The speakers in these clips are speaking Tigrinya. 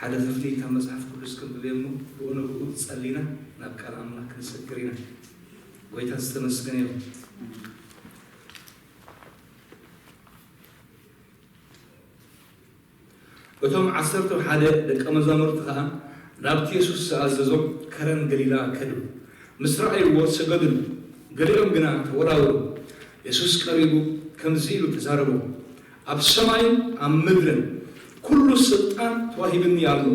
ሓደ ክፍሊ ካብ መጽሓፍ ቅዱስ ክንብብ እሞ ብኡ ንብኡ ጸሊና ናብ ቃል ኣምላኽ ክንሰግር ኢና። ጎይታ ዝተመስገነ ይኹን። እቶም ዓሰርተ ሓደ ደቀ መዛሙርቲ ኸኣ ናብቲ የሱስ ዝኣዘዞም ከረን ገሊላ ከዱ። ምስ ረኣይዎ ሰገዱሉ። ገሊኦም ግና ተወላወሉ። የሱስ ቀሪቡ ከምዚ ኢሉ ተዛረቦም፣ ኣብ ሰማይን ኣብ ምድርን ኩሉ ስልጣን ተዋሂብኒ ኣሎ።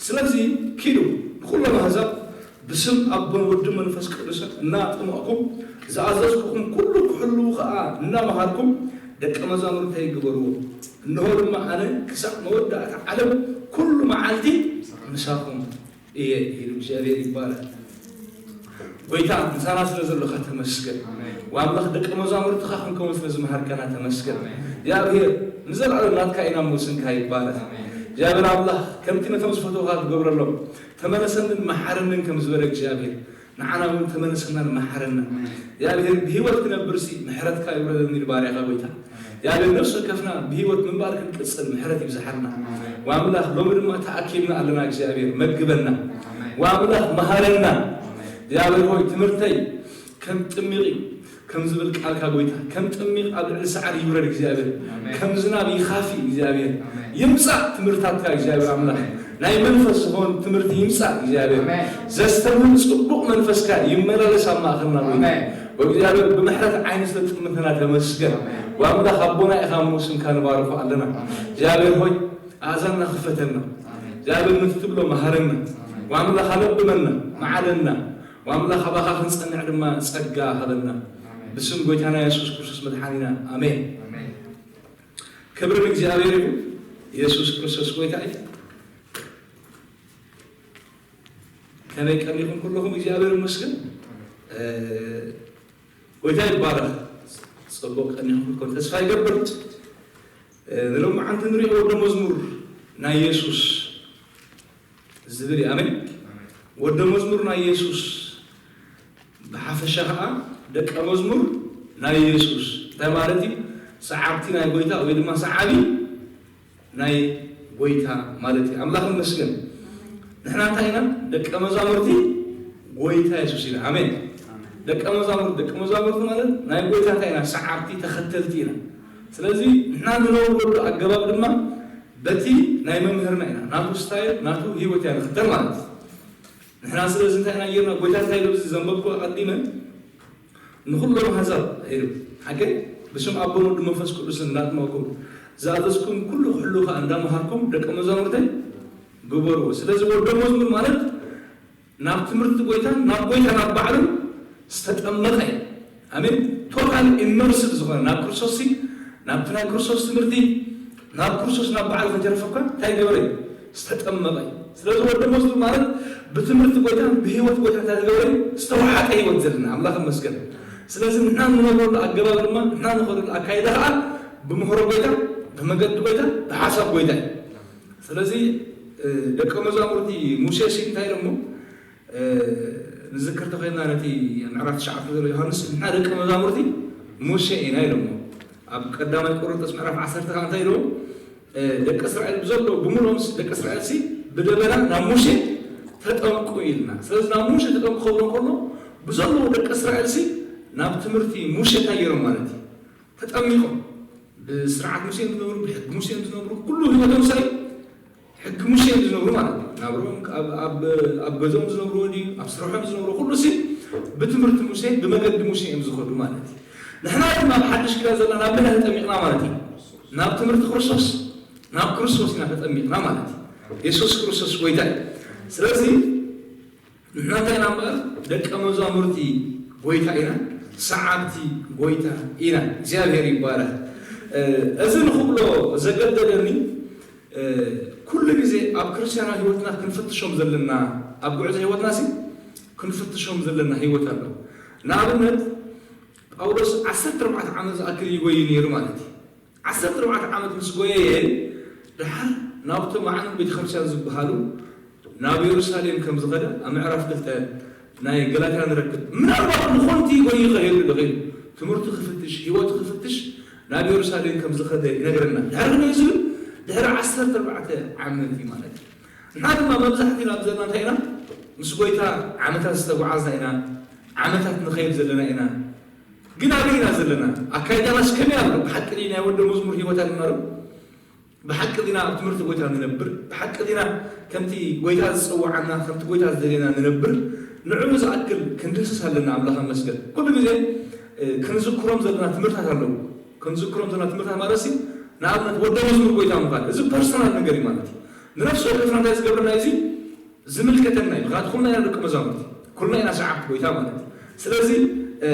ስለዚ ኪዱ ንኹሎም ኣህዛብ ብስም ኣቦን ወድን መንፈስ ቅዱስን እናኣጠመቕኩም ዝኣዘዝኩኹም ኩሉ ክሕልዉ ኸኣ እናመሃርኩም ደቀ መዛሙርተይ ግበርዎ። እንሆ ድማ ኣነ ክሳዕ መወዳእታ ዓለም ኩሉ መዓልቲ ምሳኹም እየ ኢሉ እግዚኣብሔር ይባረክ። ጎይታ ምሳና ስለ ዘለኻ ተመስገን። ኣሜን። ወኣምላኽ ደቂ መዛሙርትኻ ክንከውን ስለ ዝመሃርከና ተመስገን። ኣሜን። እግዚኣብሔር ንዘለኣለም ናትካ ኢና እሞ ስምካ ይባረክ። ኣሜን። እግዚኣብሔር ኣምላኽ ከምቲ ነቶም ዝፈትውኻ ትገብረሎም ተመለሰንን መሓረንን ከም ዝበለ እግዚኣብሔር ንዓና እውን ተመለሰናን መሓረና። ኣሜን። እግዚኣብሔር ብህይወት ክነብርሲ ምሕረትካ ይውረደኒ ኢሉ ባርያኻ ጎይታ። ኣሜን። እግዚኣብሔር ነፍሲ ወከፍና ብህይወት ምንባር ክንቅጽል ምሕረት ይብዝሓልና። ኣሜን። ወኣምላኽ ሎሚ ድማ ተኣኪብና ኣለና። እግዚኣብሔር መግበና። ኣሜን። ወኣምላኽ መሃረና። ኣሜን። እግዚኣብሔር ሆይ ትምህርተይ ከም ጥሚቕ እዩ ከም ዝብል ቃልካ ጎይታ ከም ጥሚቕ ኣብ ልዕሊ ሰዓሪ ይውረድ እግዚኣብሔር። ኣሜን። ከም ዝናብ ይኻፊ እግዚኣብሔር። ኣሜን። ይምጻእ ትምህርታትካ እግዚኣብሔር ኣምላኽ። ኣሜን። ናይ መንፈስ ዝኾን ትምህርቲ ይምጻእ እግዚኣብሔር። ኣሜን። ዘስተምህር ጽቡቕ መንፈስካ ይመላለስ ኣብ ማእኸልና ጎይታ። ኣሜን። ወእግዚኣብሔር ብምሕረት ዓይኒ ስለ ትጥምተና ተመስገን። ኣሜን። ወኣምላኽ ኣቦና ኢኻ እሞ ስምካ ንባርኾ ኣለና። ኣሜን። እግዚኣብሔር ሆይ ኣእዛንና ክፈተልና። ኣሜን። እግዚኣብሔር ነቲ ትብሎ መሃረና። ኣሜን። ወኣምላኽ ኣለብመና መዓደና። ወኣምላኽ ኣባኻ ክንጸንዕ ድማ ጸጋ ሃበና። ኣሜን። ብስም ጎይታና የሱስ ክርስቶስ መድሓኒና። ኣሜን። ኣሜን። ክብሪ ንእግዚኣብሔር ይኹን። የሱስ ክርስቶስ ጎይታ እዩ። ከመይ ቀኒኹም ኩለኹም እግዚኣብሔር ይመስገን። እ፣ ጎይታ ይባረኽ። ጽቡቕ ቀኒኹም ክትኮኑ ተስፋ ይገብር። እ፣ ንሎማዓንቲ ንሪኦ ወደ መዝሙር ናይ የሱስ ዝብል እዩ። ኣሜን። ኣሜን። ወደ መዝሙር ናይ የሱስ ብሓፈሻ ኸዓ ደቀ መዝሙር ናይ የሱስ እንታይ ማለት እዩ? ሰዓብቲ ናይ ጎይታ ወይ ድማ ሰዓቢ ናይ ጎይታ ማለት እዩ። ኣምላኽ ይመስገን። ንሕና እንታይ ኢና? ደቀ መዛሙርቲ ጎይታ የሱስ ኢና። ኣሜን። ኣሜን። ደቀ መዛሙርቲ፣ ደቀ መዛሙርቲ ማለት ናይ ጎይታ እንታይ ኢና? ሰዓብቲ፣ ተኸተልቲ ኢና። ስለዚ ንሕና ንነብረሉ ኣገባብ ድማ በቲ ናይ መምህርና ኢና። ናቱ ስታይል፣ ናቱ ህይወት ኢና ንኽተል ማለት እዩ። ንሕና ስለዚ እንታይ ኢና ጌርና? ጎይታ እንታይ ኢሉ ኣብዚ ዘንበብኩ ኣቐዲመ ንኹሎም ኣህዛብ ኢሉ ሓቂ ብስም ኣቦን ወዲ መንፈስ ቅዱስን እንዳጥመቕኩም ዝኣዘዝኩም ኩሉ ክሕሉ ከኣ እንዳመሃርኩም ደቀ መዛሙርተይ ግበርዎ። ስለዚ ወደ መዝሙር ማለት ናብ ትምህርቲ ጎይታ ናብ ጎይታ ናብ ባዕሉ ዝተጠመቐ እዩ። ኣሜን። ቶታል ኢመርስድ ዝኾነ ናብ ክርስቶስ ሲ ናብቲ ናይ ክርስቶስ ትምህርቲ ናብ ክርስቶስ ናብ ባዕሉ ከጀረፈኳ እንታይ ገበረ እዩ? ዝተጠመቐ እዩ። ስለዚ ወደ መዝሙር ማለት ብትምህርቲ ጎይታ ብህይወት ጎይታ እንታይ ዝገበረ እዩ? ዝተዋሓጠ ህይወት ዘለና ኣምላኽ ይመስገን። ስለዚ ንሕና ንነብረሉ ኣገባብ ድማ ንሕና ንኸደሉ ኣካይዳ ከዓ ብምህሮ ጎይታ ብመገዲ ጎይታ ብሓሳብ ጎይታ እዩ። ስለዚ እ፣ ደቀ መዛሙርቲ ሙሴ ሲ እንታይ ኢሎሞ? እ፣ ንዝክር ተኮይንና ነቲ ምዕራፍ ትሽዓተ ዘሎ ዮሃንስ ንሕና ደቀ መዛሙርቲ ሙሴ ኢና ኢሎሞ። ኣብ ቀዳማይ ቆሮንቶስ ምዕራፍ ዓሰርተ ከዓ እንታይ ኢሎሞ? እ፣ ደቂ እስራኤል ብዘሎ ብምሎም ደቂ እስራኤል ሲ ብደበና ናብ ሙሴ ተጠምቁ ኢልና። ስለዚ ናብ ሙሴ ተጠምቁ ከብሎ ከሎ ብዘለዉ ደቂ እስራኤል ሲ ናብ ትምህርቲ ሙሴ እንታይ ገይሮም ማለት እዩ? ተጠሚቖም ብስርዓት ሙሴ እዮም ዝነብሩ፣ ብሕጊ ሙሴ እዮም ዝነብሩ። ኩሉ ህይወቶም ሳይ ሕጊ ሙሴ እዮም ዝነብሩ ማለት እዩ። ናብሮም ኣብ ኣብ ኣብ ገዝኦም ዝነብሩ ድዩ ኣብ ስርሖም ዝነብሩ ኩሉ ሲ ብትምህርቲ ሙሴ ብመገዲ ሙሴ እዮም ዝኸዱ ማለት እዩ። ንሕና ድማ ኣብ ሓድሽ ኪዳን ዘለና ናብ መን ተጠሚቕና ማለት እዩ? ናብ ትምህርቲ ክርስቶስ ናብ ክርስቶስ ኢና ተጠሚቕና ማለት እዩ። የሱስ ክርስቶስ ጎይታ እዩ። ስለዚ ንሕና እንታይ ኢና እምበኣር ደቀ መዛሙርቲ ጎይታ ኢና፣ ሰዓብቲ ጎይታ ኢና። እግዚኣብሔር ይባረክ። እዚ ንክብሎ ዘገደደኒ ኩሉ ግዜ ኣብ ክርስትያናዊ ህይወትና ክንፍትሾም ዘለና ኣብ ጉዕዞ ህይወትና ሲ ክንፍትሾም ዘለና ህይወት ኣሎ። ንኣብነት ጳውሎስ ዓሰርተ ኣርባዕተ ዓመት ዝኣክል ይጎይ ነይሩ ማለት እዩ። ዓሰርተ ኣርባዕተ ዓመት ምስ ጎየየ ድሓር ናብቶም ኣዕኑድ ቤተክርስትያን ዝበሃሉ ናብ የሩሳሌም ከም ዝኸደ ኣብ ምዕራፍ ክልተ ናይ ገላትያ ንረክብ። ምናልባት ንኾንቲ ጎይ ይኸሄሉ ዶ ኸይሉ ትምህርቱ ክፍትሽ ህይወቱ ክፍትሽ ናብ የሩሳሌም ከም ዝኸደ ይነግረና። ድሕሪ ክንደይ ዝብል ድሕሪ ዓሰርተ ኣርባዕተ ዓመት እዩ ማለት እዩ። ንሕና ድማ መብዛሕትና ኣብ ዘለና እንታይ ኢና? ምስ ጎይታ ዓመታት ዝተጓዓዝና ኢና፣ ዓመታት ንኸይድ ዘለና ኢና። ግን ኣበይ ኢና ዘለና? ኣካይዳናስ ከመይ ኣሎ? ብሓቂ ድዩ ናይ ወዲ መዝሙር ህይወት ኣለና ዶ? ብሓቂ ዲና ኣብ ትምህርቲ ጎይታ ንነብር? ብሓቂ ዲና ከምቲ ጎይታ ዝጸውዓና፣ ከምቲ ጎይታ ዝደልየና ንነብር? ንዕኡ ዝኣክል ክንድህስስ ኣለና። ኣምላኽ ይመስገን። ኩሉ ግዜ፣ እ፣ ክንዝክሮም ዘለና ትምህርታት ኣለዉ። ክንዝክሮም ዘለና ትምህርታት ማለት ሲ፣ ንኣብነት ወደ መዝሙር ጎይታ ምዃን፣ እዚ ፐርሶናል ነገር እዩ ማለት እዩ። ንነፍሲ ወከፍና እንታይ ዝገብረና እዩ? እዚ ዝምልከተና እዩ። ምኽንያቱ ኩልና ኢና ደቂ መዛሙርቲ፣ ኩልና ኢና ሰዓብቲ ጎይታ ማለት እዩ። ስለዚ፣ እ፣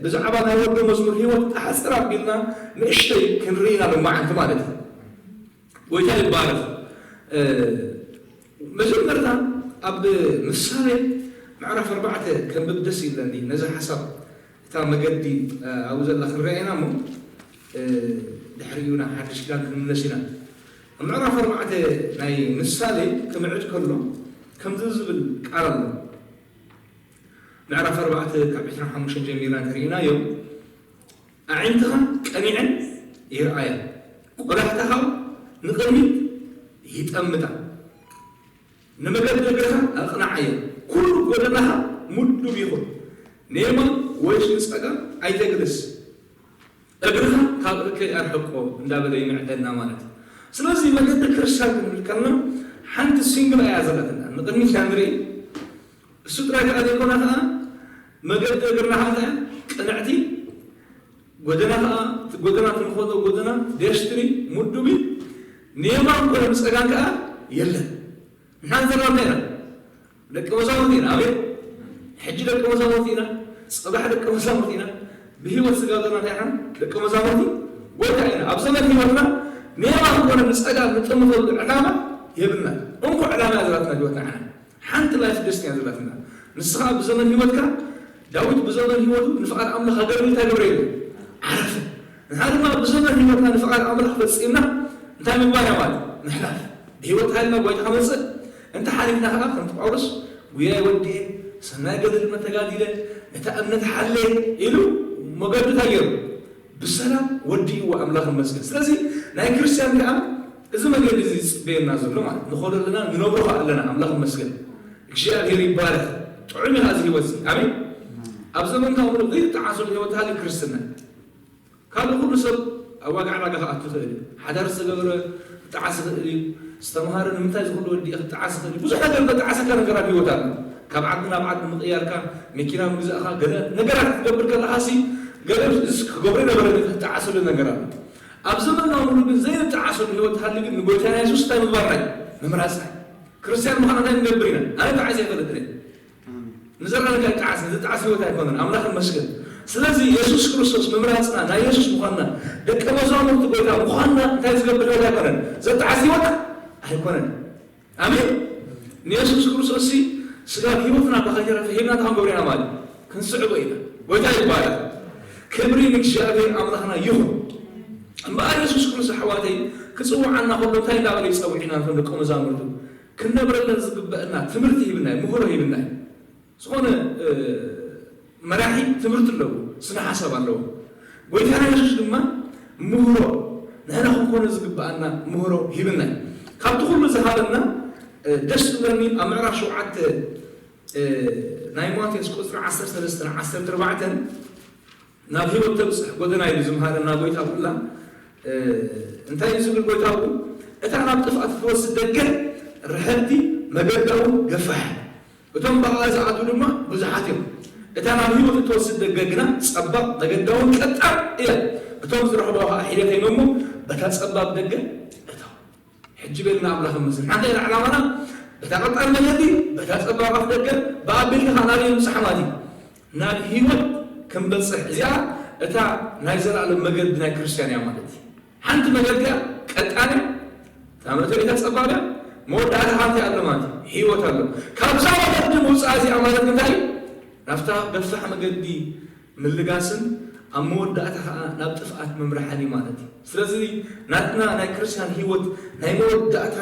ብዛዕባ ናይ ወደ መዝሙር ህይወት ኣሕጽር ኣቢልና ንእሽተይ ክንርኢ ኢና ሎማዓንቲ ማለት እዩ። ጎይታ ይባረኽ። እ፣ መጀመርታ ኣብ ምሳሌ ምዕራፍ ኣርባዕተ ከንብብ ደስ ይብለኒ። ነዚ ሓሳብ እታ መገዲ፣ እ፣ ኣብኡ ዘላ ክንሪኣ ኢና እሞ፣ እ፣ ድሕሪኡ ናብ ሓድሽ ኪዳን ክንምለስ ኢና። ኣብ ምዕራፍ ኣርባዕተ ናይ ምሳሌ ክምዕድ ከሎ ከምዚ ዝብል ቃል ኣሎ። ምዕራፍ ኣርባዕተ ካብ ዕስራን ሓሙሽተን ጀሚርና እንተሪእናዮ፣ ኣዒንትኻ ቀኒዐን ይርኣያ፣ ቆላሕትኻ ንቕድሚት ይጠምታ። ንመገዲ እግርኻ ኣቕንዓዮ፣ ኩሉ ጎደናኻ ምዱብ ይኹን። ንየማን ወይ ንጸጋም ኣይተግልስ፣ እግርኻ ካብ እከይ ኣርሕቆ እንዳበለ ይምዕደና ማለት እዩ። ስለዚ መገዲ ክርስቲያን ክንብል ከለና ሓንቲ ሲንግል እያ ዘለትና። ንቕድሚት ኢና ንርኢ። እሱ ጥራይ ከኣ ዘይኮነ ከኣ መገዲ እግርና ከኣ እንታይ እያ? ቅንዕቲ ጎደና ከኣ፣ እቲ ጎደና፣ እቲ ንኸዶ ጎደና፣ ዴስትኒ፣ ምዱብ እዩ። ንየማን ኮነ ንጸጋም ከኣ የለን። ንሕና ዘለና እንታይ ኢና? ደቂ መዛሙርቲ ኢና። ኣሜን። ሕጂ ደቂ መዛሙርቲ ኢና። ጽባሕ ደቂ መዛሙርቲ ኢና። ብህይወት ስጋ ዘለና እንታይ ኢና? ደቂ መዛሙርቲ ጎይታ ኢና። ኣብ ዘመን ህይወትና ንየማን ኮነ ንጸጋም ንጥምተሉ ዕላማ የብልና። እንኮ ዕላማ እያ ዘላትና ህይወትና ንሕና። ሓንቲ ላይፍ ደስቲኒ እያ ዘላትና። ንስኻ ብዘመን ህይወትካ፣ ዳዊት ብዘመን ህይወቱ ንፍቓድ ኣምላኽ ኣገልግል እንታይ ገብረ ኢሉ? ዓረፈ። ንሕና ድማ ብዘመን ህይወትና ንፍቓድ ኣምላኽ ፈጺምና እንታይ ምግባር እያ ማለት? ምሕላፍ። ብህይወት ሃልና ጎይታ ክመጽእ፣ እንተ ሓሊፍና ከኣ ከምቲ ጳውሎስ፣ "ጉያይ ወዲኤ፣ ሰናይ ገድሊ ድማ ተጋዲለ፣ ነታ እምነት ሓለየ" ኢሉ መገዱ እንታይ ገይሩ? ብሰላም ወዲእዎ፣ ኣምላኽ ይመስገን። ስለዚ ናይ ክርስቲያን ከኣ እዚ መገዲ እዚ ዝጽበየና ዘሎ ማለት ንኸዶ ኣለና፣ ንነብሮ ከኣ ኣለና፣ ኣምላኽ ይመስገን። እግዚኣብሔር ይባረኽ። ጥዑም እዩ ከኣ እዚ ህይወት እዚ። ኣሜን። ኣብ ዘመንካ ምሉእ ዘይትጠዓሰሉ ህይወት ሃልዩ ክርስትና። ካልእ ኩሉ ሰብ ኣብ ዋጋ ዕዳጋ ክኣቱ ይኽእል እዩ። ሓዳር ዝተገበረ ክጠዓስ ይኽእል እዩ። ዝተምሃረ ንምንታይ እዚ ኩሉ ወዲኡ ክጠዓስ ይኽእል እዩ። ብዙሕ ነገር ዘጠዓሰካ ነገራት ህይወት ኣሎ። ካብ ዓዲ ናብ ዓዲ ምቕያርካ፣ መኪና ምግዛእካ፣ ገለ ነገራት ክትገብር ከለኻሲ፣ ገለ እዚ ክገብሮ ይነበረኒ ክትጠዓሰሉ ነገር ኣሎ። ኣብ ዘመንና ሙሉ ግን ዘይንጠዓሰሉ ህይወት ሃሊ ግን ንጎይታና የሱስ እንታይ ምግባርና እዩ? ምምራጽና እዩ። ክርስትያን ምዃን እንታይ ንገብር ኢና? ኣነ ጠዓሰ ኣይፈልጥን እየ። ንዘራረጋ ይጠዓስ፣ ዝጠዓስ ህይወት ኣይኮነን። ኣምላኽ ይመስገን። ስለዚ የሱስ ክርስቶስ ምምራጽና፣ ናይ የሱስ ምዃንና፣ ደቀ መዛሙርቲ ጎይታ ምዃንና እንታይ ዝገብር ህይወት ኣይኮነን? ዘጠዓስ ህይወት ኣይኮነን። ኣሜን። ንየሱስ ክርስቶስ ሲ ስጋ ህይወትና ብኸይተረፈ ሂብና እንታይ ክንገብር ኢና ማለት እዩ? ክንስዕቦ ኢና። ጎይታ ይባረክ። ክብሪ ንእግዚኣብሔር ኣምላኽና ይኹን። እምበኣር የሱስ ክርስቶስ ኣሕዋተይ ክጽውዓና ከሎ እንታይ እንዳበለ ይጸውዒና ነቶም ደቀ መዛሙርቱ? ክንነብረለን ዝግበአና ትምህርቲ ሂብና እዩ፣ ምህሮ ሂብና እዩ። ዝኾነ፣ እ፣ መራሒ ትምህርቲ ኣለዎ፣ ስነ ሓሳብ ኣለዎ። ጎይታና የሱስ ድማ ምህሮ፣ ንሕና ክንኮነ ዝግበኣና ምህሮ ሂብና እዩ። ካብቲ ኩሉ ዝሃበና፣ እ፣ ደስ ዝብለኒ ኣብ ምዕራፍ ሸውዓተ፣ እ፣ ናይ ማቴዎስ ቁጽሪ ዓሰርተ ሰለስተን ዓሰርተ ኣርባዕተን ናብ ህይወት ተብጽሕ ጎደና ኢሉ ዝምሃረና ጎይታ ኩላ፣ እ፣ እንታይ እዩ ዝብል ጎይታ እውን? እታ ናብ ጥፍኣት እትወስድ ደገ ርሕብቲ፣ መገዳ እውን ገፋሕ፣ እቶም ብኣኣ ዝኣትዉ ድማ ብዙሓት እዮም። እታ ናብ ህይወት እትወስድ ደገ ግና ጸባብ፣ መገዳ እውን ቀጣን እያ። እቶም ዝረኽብዋ ኸኣ ሒደት እዮም እሞ በታ ጸባብ ደገ እተው። ሕጂ በልና ኣምላኽ ይመስገን። ሓንቲ ኢና ዕላማና፣ በታ ቀጣን መገዲ፣ በታ ጸባብ ኣፍ ደገ፣ ብኣቢልካ ኸኣ ናበይ ምብጻሕ ማለት እዩ? ናብ ህይወት ክንበጽሕ። እዚኣ እታ ናይ ዘላለም መገዲ ናይ ክርስትያን እያ ማለት እዩ። ሓንቲ መገዲ እያ፣ ቀጣን እያ፣ እታ መእተዊታ ጸባብ እያ፣ መወዳእታ ኸኣ እንታይ ኣሎ ማለት እዩ? ህይወት ኣሎ። ካብዛ መገዲ ምውጻእ እዚኣ ማለት እንታይ እዩ? ናብታ ገፋሕ መገዲ ምልጋስን ኣብ መወዳእታ ኸኣ ናብ ጥፍኣት ምምራሕን እዩ ማለት እዩ። ስለዚ ናትና ናይ ክርስትያን ህይወት ናይ መወዳእታ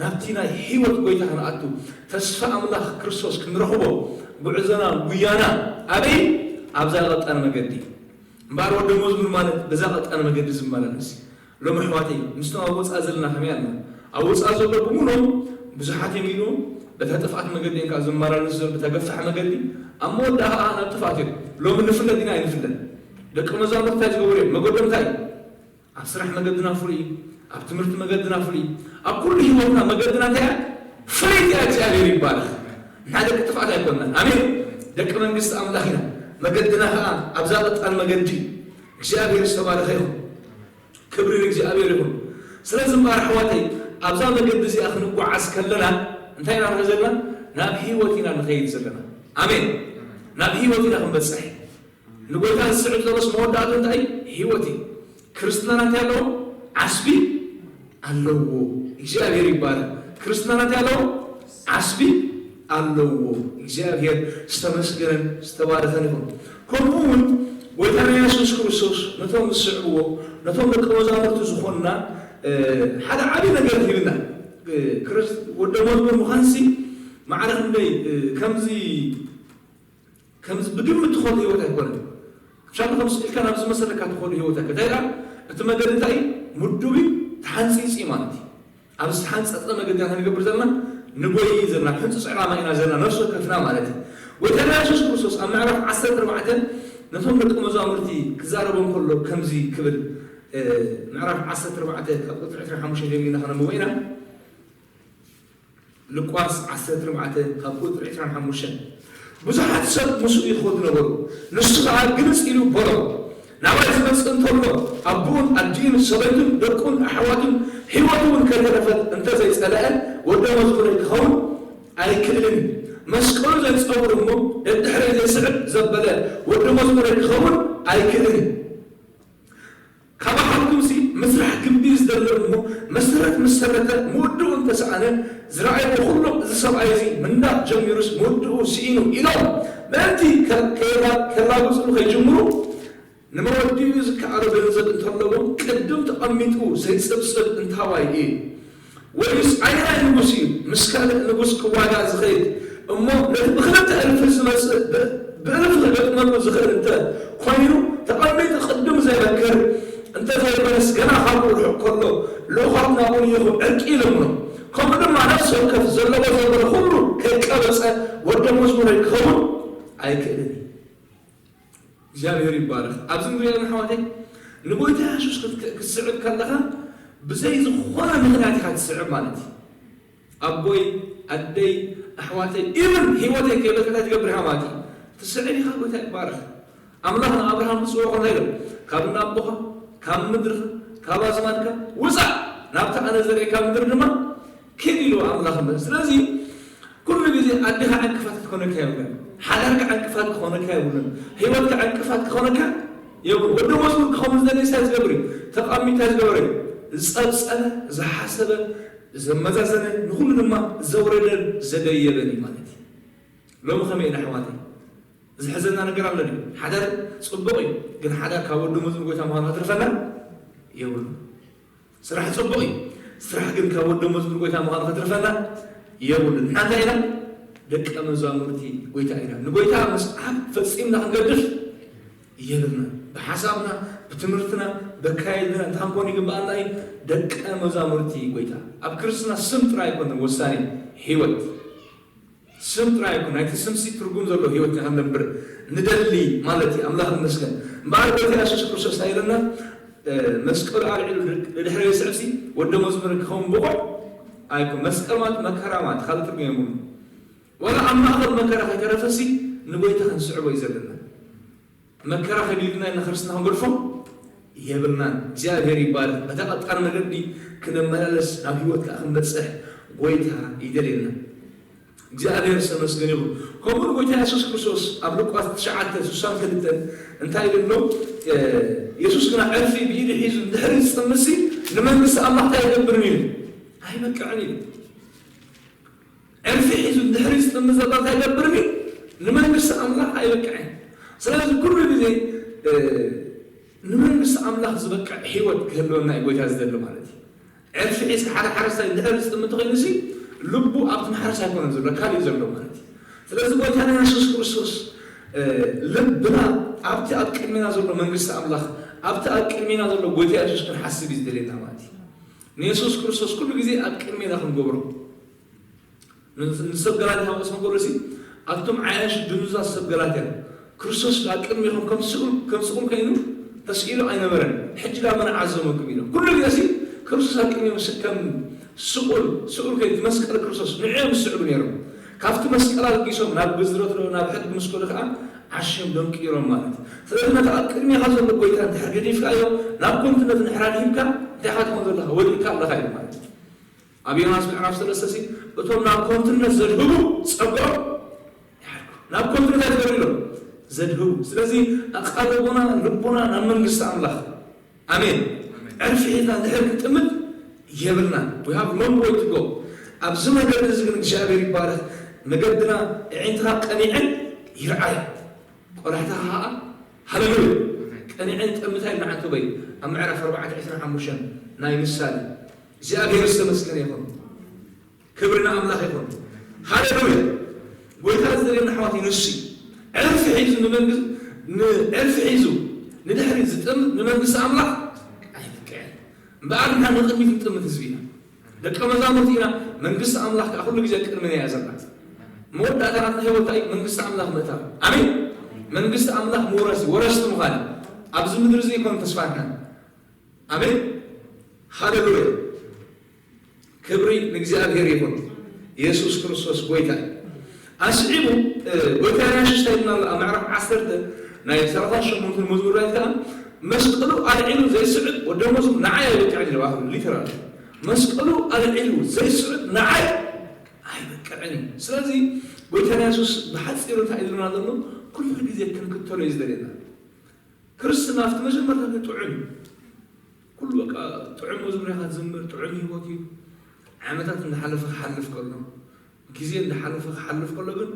ናብቲ ናይ ህይወት ጎይታ ክንኣቱ ተስፋ ኣምላኽ ክርስቶስ ክንረኽቦ ጉዕዞና ጉያና ኣበይ? ኣብዛ ቀጣን መገዲ። እምበኣር ወዲ መዝሙር ማለት በዛ ቀጣን መገዲ ዝመላለስ እዩ። ሎሚ ኣሕዋተይ ምስቶም ኣብ ወጻኢ ዘለና ከመይ ኣለና? ኣብ ወጻኢ ዘሎ ብምሉኦም ብዙሓት እዮም ኢሉ በታ ጥፍኣት መገዲ እዮም ካብ ዝመላለሱ ዘሎ በታ ገፋሕ መገዲ ኣብ መወዳእ ከዓ ናብ ጥፍኣት እዮም። ሎሚ ንፍለጥ ኢና ኣይንፍለጥ? ደቂ መዛሙርቲ እንታይ ዝገብሩ እዮም? መገዶም እንታይ እዩ? ኣብ ስራሕ መገድና ፍሉይ እዩ። ኣብ ትምህርቲ መገድና ፍሉይ እዩ። ኣብ ኩሉ ህይወትና መገድና እንታይ እያ? ፍልይቲ እያ። እግዚኣብሔር ይባረኽ። ንሕና ደቂ ጥፍኣት ኣይኮንናን። ኣሜን። ደቂ መንግስቲ ኣምላኽ ኢና። መገድና ከዓ ኣብዛ ቀጣን መገዲ እግዚኣብሔር ዝተባረኸ ይኹን። ክብሪ ንእግዚኣብሔር ይኹን። ስለዚ እምበኣር ኣሕዋተይ ኣብዛ መገዲ እዚኣ ክንጓዓዝ ከለና እንታይ ኢና ንርኢ ዘለና? ናብ ህይወት ኢና ንኸይድ ዘለና። ኣሜን። ናብ ህይወት ኢና ክንበፅሕ። ንጎይታ ዝስዕብ ዘሎስ መወዳእቱ እንታይ? ህይወት እዩ። ክርስትናና እንታይ ኣለዎ? ዓስቢ ኣለዎ። እግዚኣብሔር ይባረክ። ክርስትናና እንታይ ኣለዎ? ዓስቢ ኣለዎ። እግዚኣብሔር ዝተመስገነን ዝተባረከን ይኹን። ከምኡ እውን ጎይታና የሱስ ክርስቶስ ነቶም ዝስዕብዎ ነቶም ደቂ መዛሙርቲ ዝኾንና ሓደ ዓብዪ ነገር ሂብና። ወደ መዝሙር ምዃንሲ ማዕረ ክንደይ ከምዚ ከምዚ ብግምት ትኸዱ ህይወት ኣይኮነን። ብሻም ከም ስኢልካ ናብ ዝመሰለካ ትኸዱ ህይወት ኣይኮነን። እንታይ ደኣ እቲ መገዲ እንታይ እዩ? ምዱብ እዩ፣ ተሓንፂፂ ማለት እዩ። ኣብ ዝተሓንፀፀ መገዲ ኢና ንገብር ዘለና፣ ንጎይ ዘለና፣ ሕንፅፅ ዕላማ ኢና ዘለና፣ ነፍሲ ወከፍና ማለት እዩ። ጎይታና የሱስ ክርስቶስ ኣብ ምዕራፍ ዓሰርተ ኣርባዕተ ነቶም ደቂ መዛሙርቲ ክዛረቦም ከሎ ከምዚ ክብል ምዕራፍ ዓሰርተ ኣርባዕተ ካብ ቁፅሪ ዕስራን ሓሙሽተን ጀሚርና ከነንብቦ ኢና። ሉቃስ ዓሰርተ ኣርባዕተ ካብ ቁፅሪ ዕስራን ሓሙሽተን ብዙሓት ሰብ ምስኡ ይኸዱ ነበሩ። ንሱ ከዓ ግልፅ ኢሉ በሎም፣ ናባይ ዝመፅእ እንተሎ ኣቦኡን ኣዲኡን ሰበይቱን ደቁን ኣሕዋቱን ህይወቱ እውን ከይተረፈት እንተዘይፀለአ ወደ መዝሙረይ ክኸውን ኣይክእልን እዩ። መስቀሉ ዘይፀውር እሞ ደድሕረይ ዘይስዕብ ዘበለ ወደ መዝሙረይ ክኸውን ኣይክእልን እዩ። ካባኻትኩምሲ ምስራሕ ግምቢ ዝደልር እሞ መሰረት ምስ ሰረተ ምውድኡ እንተሰኣነ ዝረኣይዎ ኩሉ እዚ ሰብኣይ እዚ ምንዳቕ ጀሚሩስ ምውድኡ ስኢኑ ኢሎም ምእንቲ ከላግፅሉ ከይጅምሩ ንመወዲኡ ዝከኣሎ ገንዘብ እንተለዎ ቅድም ተቐሚጡ ዘይፅብፅብ እንታዋይ እዩ። ወይስ ኣየናይ ንጉስ እዩ ምስ ካልእ ንጉስ ክዋጋእ ዝኸይድ እሞ ነቲ ብኽልተ እልፊ ዝመጽእ ብእልፊ ክገጥመሉ ዝኽእል እንተ ኮይኑ ተቐሚጡ ቅድም ዘይመክር እንተ ዘይኮነስ ገና ካብኡ ርሑቕ ከሎ ልኡኻት ናብኡ ይኹ ዕርቂ ይለምኖ። ከምኡ ድማ ነፍሲ ወከፍ ዘለዎ ዘበለ ኩሉ ከይቀበጸ ወደ መዝሙረይ ክኸውን ኣይክእልን እዩ። እግዚኣብሔር ይባረኽ። ኣብዚ ንሪኦ ኣሕዋተይ ንጎይታ የሱስ ክትስዕብ ከለኻ ብዘይ ዝኾነ ምኽንያት ኢኻ ትስዕብ ማለት እዩ። ኣቦይ ኣደይ ኣሕዋተይ ኢብን ህይወተይ ከይበልካ እንታይ ትገብር ኢኻ ማለት እዩ? ትስዕብ ኢኻ። ጎይታ ይባረኽ። ኣምላኽ ንኣብርሃም ክፅውዖ ከሎ ኢሎም ካብ እናቦኻ ካብ ምድርኻ ካብ ኣዝማድካ ውፃእ ናብቲ ኣነ ዘርእካ ምድሪ ድማ ኪድ ኢልዎ ኣምላኽ እምበር። ስለዚ ኩሉ ግዜ ኣዴኻ ዕንቅፋት ክትኮነካ የብለን፣ ሓዳርካ ዕንቅፋት ክኾነካ የብሉን፣ ህይወትካ ዕንቅፋት ክኾነካ የብሉ። ወዲ መዝሙር ክኸውን ዝደሊ እንታይ ዝገብር እዩ? ተቓሚታ ዝገበረ እዩ። ዝጸብጸበ፣ ዝሓሰበ፣ ዘመዛዘነ፣ ንኹሉ ድማ ዘውረደን ዘደየበን እዩ ማለት እዩ። ሎሚ ከመይ ኢና ኣሕዋተይ? ዝሕዘና ነገር ኣሎ ድዩ? ሓዳር ጽቡቕ እዩ፣ ግን ሓዳር ካብ ወዲ መዝሙር ጎይታ ምዃኑ ከትርፈና የብሉ። ስራሕ ጽቡቕ እዩ። ስራሕ ግን ካብ ወዲ መዝሙር ጎይታ ምዃኑ ከትርፈና የብሉን። ንሕና እንታይ ኢና? ደቀ መዛሙርቲ ጎይታ ኢና። ንጎይታ ምስዓብ ፈጺምና ክንገድፍ የብልና። ብሓሳብና፣ ብትምህርትና፣ በካይድና እንታይ ክንኮን ይግብኣና እዩ? ደቀ መዛሙርቲ ጎይታ። ኣብ ክርስትና ስም ጥራይ ኣይኮነን ወሳኒ፣ ህይወት። ስም ጥራይ ኣይኮን፣ ናይቲ ስምሲ ትርጉም ዘለዎ ህይወት ኢና ክንነብር ንደሊ ማለት እዩ። ኣምላኽ ይመስገን። እምበኣር ጎይታ የሱስ ክርስቶስ እንታይ ኢለና? መስቀሉ ኣልዒሉ ንድሕሪ ዝስዕብሲ ወደ መዝሙር ክኸውን ብቑዕ ኣይኮን። መስቀል ማለት መከራ ማለት ካልእ ትርጉም የብሉን። ዋላ ኣብ ማእኸል መከራ ከይተረፈሲ ንጎይታ ክንስዕቦ እዩ ዘለና። መከራ ከቢድና ኢና ክርስትና ክንገድፎ የብልናን። እግዚኣብሔር ይባረክ። በታ ቀጣን መገዲ ክንመላለስ ናብ ህይወት ከዓ ክንበፅሕ ጎይታ ይደልየና። እግዚኣብሔር ዝተመስገን ይኹን። ከምኡ ንጎይታ የሱስ ክርስቶስ ኣብ ሉቃስ ትሽዓተ ስሳን ክልተን እንታይ ኢሉ ኣሎ? የሱስ ግና ዕርፊ ብኢዱ ሒዙ እንድሕሪ ዝጥምሲ ንመንግስቲ ኣምላኽ እንታይ ኣይገብርን እዩ? ኣይበቅዕን እዩ። ዕርፊ ሒዙ ድሕሪ ዝጥምት ዘሎ እንታይ ይገብር እዩ? ንመንግስቲ ኣምላኽ ኣይበቅዕን። ስለዚ ኩሉ ግዜ ንመንግስቲ ኣምላኽ ዝበቅዕ ህይወት ክህልወና እዩ ጎይታ ዝደሊ ማለት እዩ። ዕርፊ ሒዝካ ሓደ ሓረስታይ ድሕሪ ዝጥምት ኮይኑ ሲ ልቡ ኣብቲ ማሕረስ ኣይኮነን ዘሎ፣ ካሊእ ዘሎ ማለት እዩ። ስለዚ ጎይታና የሱስ ክርስቶስ ልብና ኣብቲ ኣብ ቅድሜና ዘሎ መንግስቲ ኣምላኽ ኣብቲ ኣብ ቅድሜና ዘሎ ጎይታ የሱስ ክንሓስብ እዩ ዝደልየና ማለት እዩ። ንየሱስ ክርስቶስ ኩሉ ግዜ ኣብ ቅድሜና ክንገብሮ ንሰብ ገላትያ ምስ መገሉሲ ኣቱም ዓያሽ ድኑዛት ሰብ ገላትያ፣ ክርስቶስ ኣብ ቅድሚኹም ከም ስኡል ከም ስኡል ኮይኑ ተስኢሉ ኣይነበረን፣ ሕጂ ዳኣ መን ዓዘመኩም ኢሎም። ኩሉ ግዜሲ ክርስቶስ ኣብ ቅድሚኦም ስ- ከም ስኡል ስኡል ኮይኑ መስቀል ክርስቶስ ንዕኦም ዝስዕቡ ነይሮም። ካብቲ መስቀል ኣልጊሶም ናብ ግዝረት ዶ ናብ ሕጊ ምስ ከዱ ከዓ ዓሽዮም ደንቂሮም ማለት እዩ። ስለዚ ነቲ ኣብ ቅድሚኻ ዘሎ ጎይታ እንድሕር ገዲፍካዮ ናብ ኮንትነት እንድሕር ኣድሂብካ እንታይ ኢኻ ትኾን ዘለኻ? ወዲቕካ ኣለኻ እዩ ማለት እዩ። ኣብ ዮናስ ምዕራፍ ሰለስተ ሲ እቶም ናብ ኮንትነት ዘድህቡ ጸግዖም ይሓድጉ። ናብ ኮንትነት ኣይትበሉ ኢሎም ዘድህቡ። ስለዚ ኣቓልቦና ልቦና ናብ መንግስቲ ኣምላኽ ኣሜን። ዕርፊ ሒዝና እንድሕር ክንጥምት የብልና። We have long way to go። ኣብዚ መገዲ እዚ ግን እግዚኣብሔር ይባረክ። መገድና ኣዒንትኻ ቀኒዐን ይርኣያ፣ ቆላሕትኻ ከዓ ሃለሉያ ቀኒዐን ይጠምታ ኢልና ዓንቶ በይ ኣብ ምዕራፍ ኣርባዕተ ዕስራን ሓሙሽተን ናይ ምሳሌ። እግዚኣብሔር ዝተመስገነ ይኹን። ክብሪ ንኣምላኽ ይኹን። ሃሌሉያ። ጎይታ ዝደልየና ኣሕዋት ንሱ እዩ። ዕርፊ ሒዙ ንመንግስቲ ዕርፊ ሒዙ ንድሕሪት ዝጥምት ንመንግስቲ ኣምላኽ ኣይብቅዕን። እምበኣር ንሕና ንቕድሚት ንጥምት ህዝቢ ኢና። ደቀ መዛሙርቲ ኢና። መንግስቲ ኣምላኽ ከዓ ኩሉ ግዜ ቅድሚና እያ ዘላ። መወዳእታ ናትና ህይወት እንታይ እዩ? መንግስቲ ኣምላኽ ምእታው። ኣሜን። መንግስቲ ኣምላኽ ምውራስ እዩ። ወረስቲ ምዃን እዩ። ኣብዚ ምድሪ እዚ ይኮን ተስፋ ንሕና። ኣሜን። ሃሌሉያ። ክብሪ ንእግዚኣብሔር ይኹን። የሱስ ክርስቶስ ጎይታ እዩ። ኣስዒቡ ጎይታ የሱስ እንታይ ይብልና ኣሎ? ኣብ ምዕራፍ ዓሰርተ ናይ ሰላሳ ሸሞንተ መዝሙር ዳዊት ከዓ መስቀሉ ኣልዒሉ ዘይስዕብ ወዲ መዝሙር ንዓይ ኣይበቅዕን ኢሉ። ሊተራል መስቀሉ ኣልዒሉ ዘይስዕብ ንዓይ ኣይበቅዕን እዩ። ስለዚ ጎይታ የሱስ ብሓፂሩ እንታይ ኢሉና ዘሎ? ኩሉ ግዜ ክንክተሎ እዩ ዝደልየና። ክርስትና ኣብቲ መጀመርታ ጥዑም እዩ። ኩሉ በቃ ጥዑም መዝሙር ኢኻ ትዝምር፣ ጥዑም ህይወት እዩ። ዓመታት እንዳሓለፈ ክሓልፍ ከሎ፣ ግዜ እንዳሓለፈ ክሓልፍ ከሎ ግን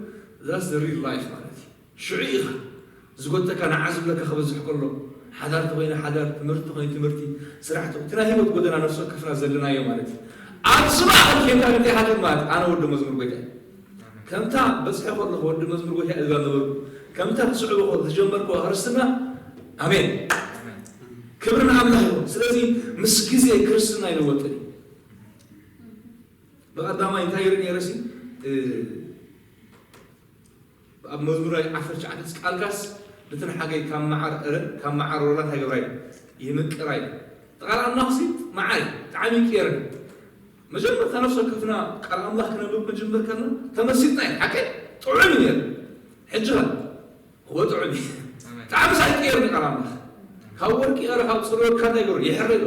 that's the real life ማለት እዩ። ሽዑ ኢኻ ዝጎተካ ንዓ ዝብለካ ክበዝሕ ከሎ፣ ሓዳር ተኾይነ ሓዳር፣ ትምህርቲ ተኾይነ ትምህርቲ፣ ስራሕ ተኾይነ እቲ ናይ ህይወት ጎደና ነፍሲ ወከፍና ዘለናዮ ማለት እዩ። ኣብዚ ማእኸል ኬንካ እንታይ ሓትት ማለት ኣነ ወዲ መዝሙር ጎይታ እየ። ከምታ በፅሐ ከለኹ ወዲ መዝሙር ጎይታ እዛ ነበርኩ። ከምታ ክስዕቦ ከለኹ ዝጀመርኩዋ ክርስትና ኣሜን። ክብሪ ንኣምላኽ ይኹን። ስለዚ ምስ ግዜ ክርስትና ይልወጥን እዩ። ብቐዳማይ እንታይ ይርኢ ነይረ ሲ ኣብ መዝሙራይ ዓሰርተ ትሽዓተ ቃልካስ ነቲ ንሓገይ ካብ መዓር እረ ካብ መዓር ወላ እንታይ ገብራይ ይምቅራይ። ቃል ኣምላኽሲ መዓር እዩ፣ ጣዕሚ ይቅየር። መጀመርታ ነፍሲ ወከፍና ቃል ኣምላኽ ክነንብብ ክንጅምር ከለና ተመሲጥና እዩ። ሓቂ ጥዑም እዩ ነይሩ። ሕጂ ኸ እወ ጥዑም እዩ። ጣዕሚ ሳይቅየር ቃል ኣምላኽ ካብ ወርቂ ረ ካብ ፅሩይ ወርቂ እንታይ ይገብር ይሕረ ዶ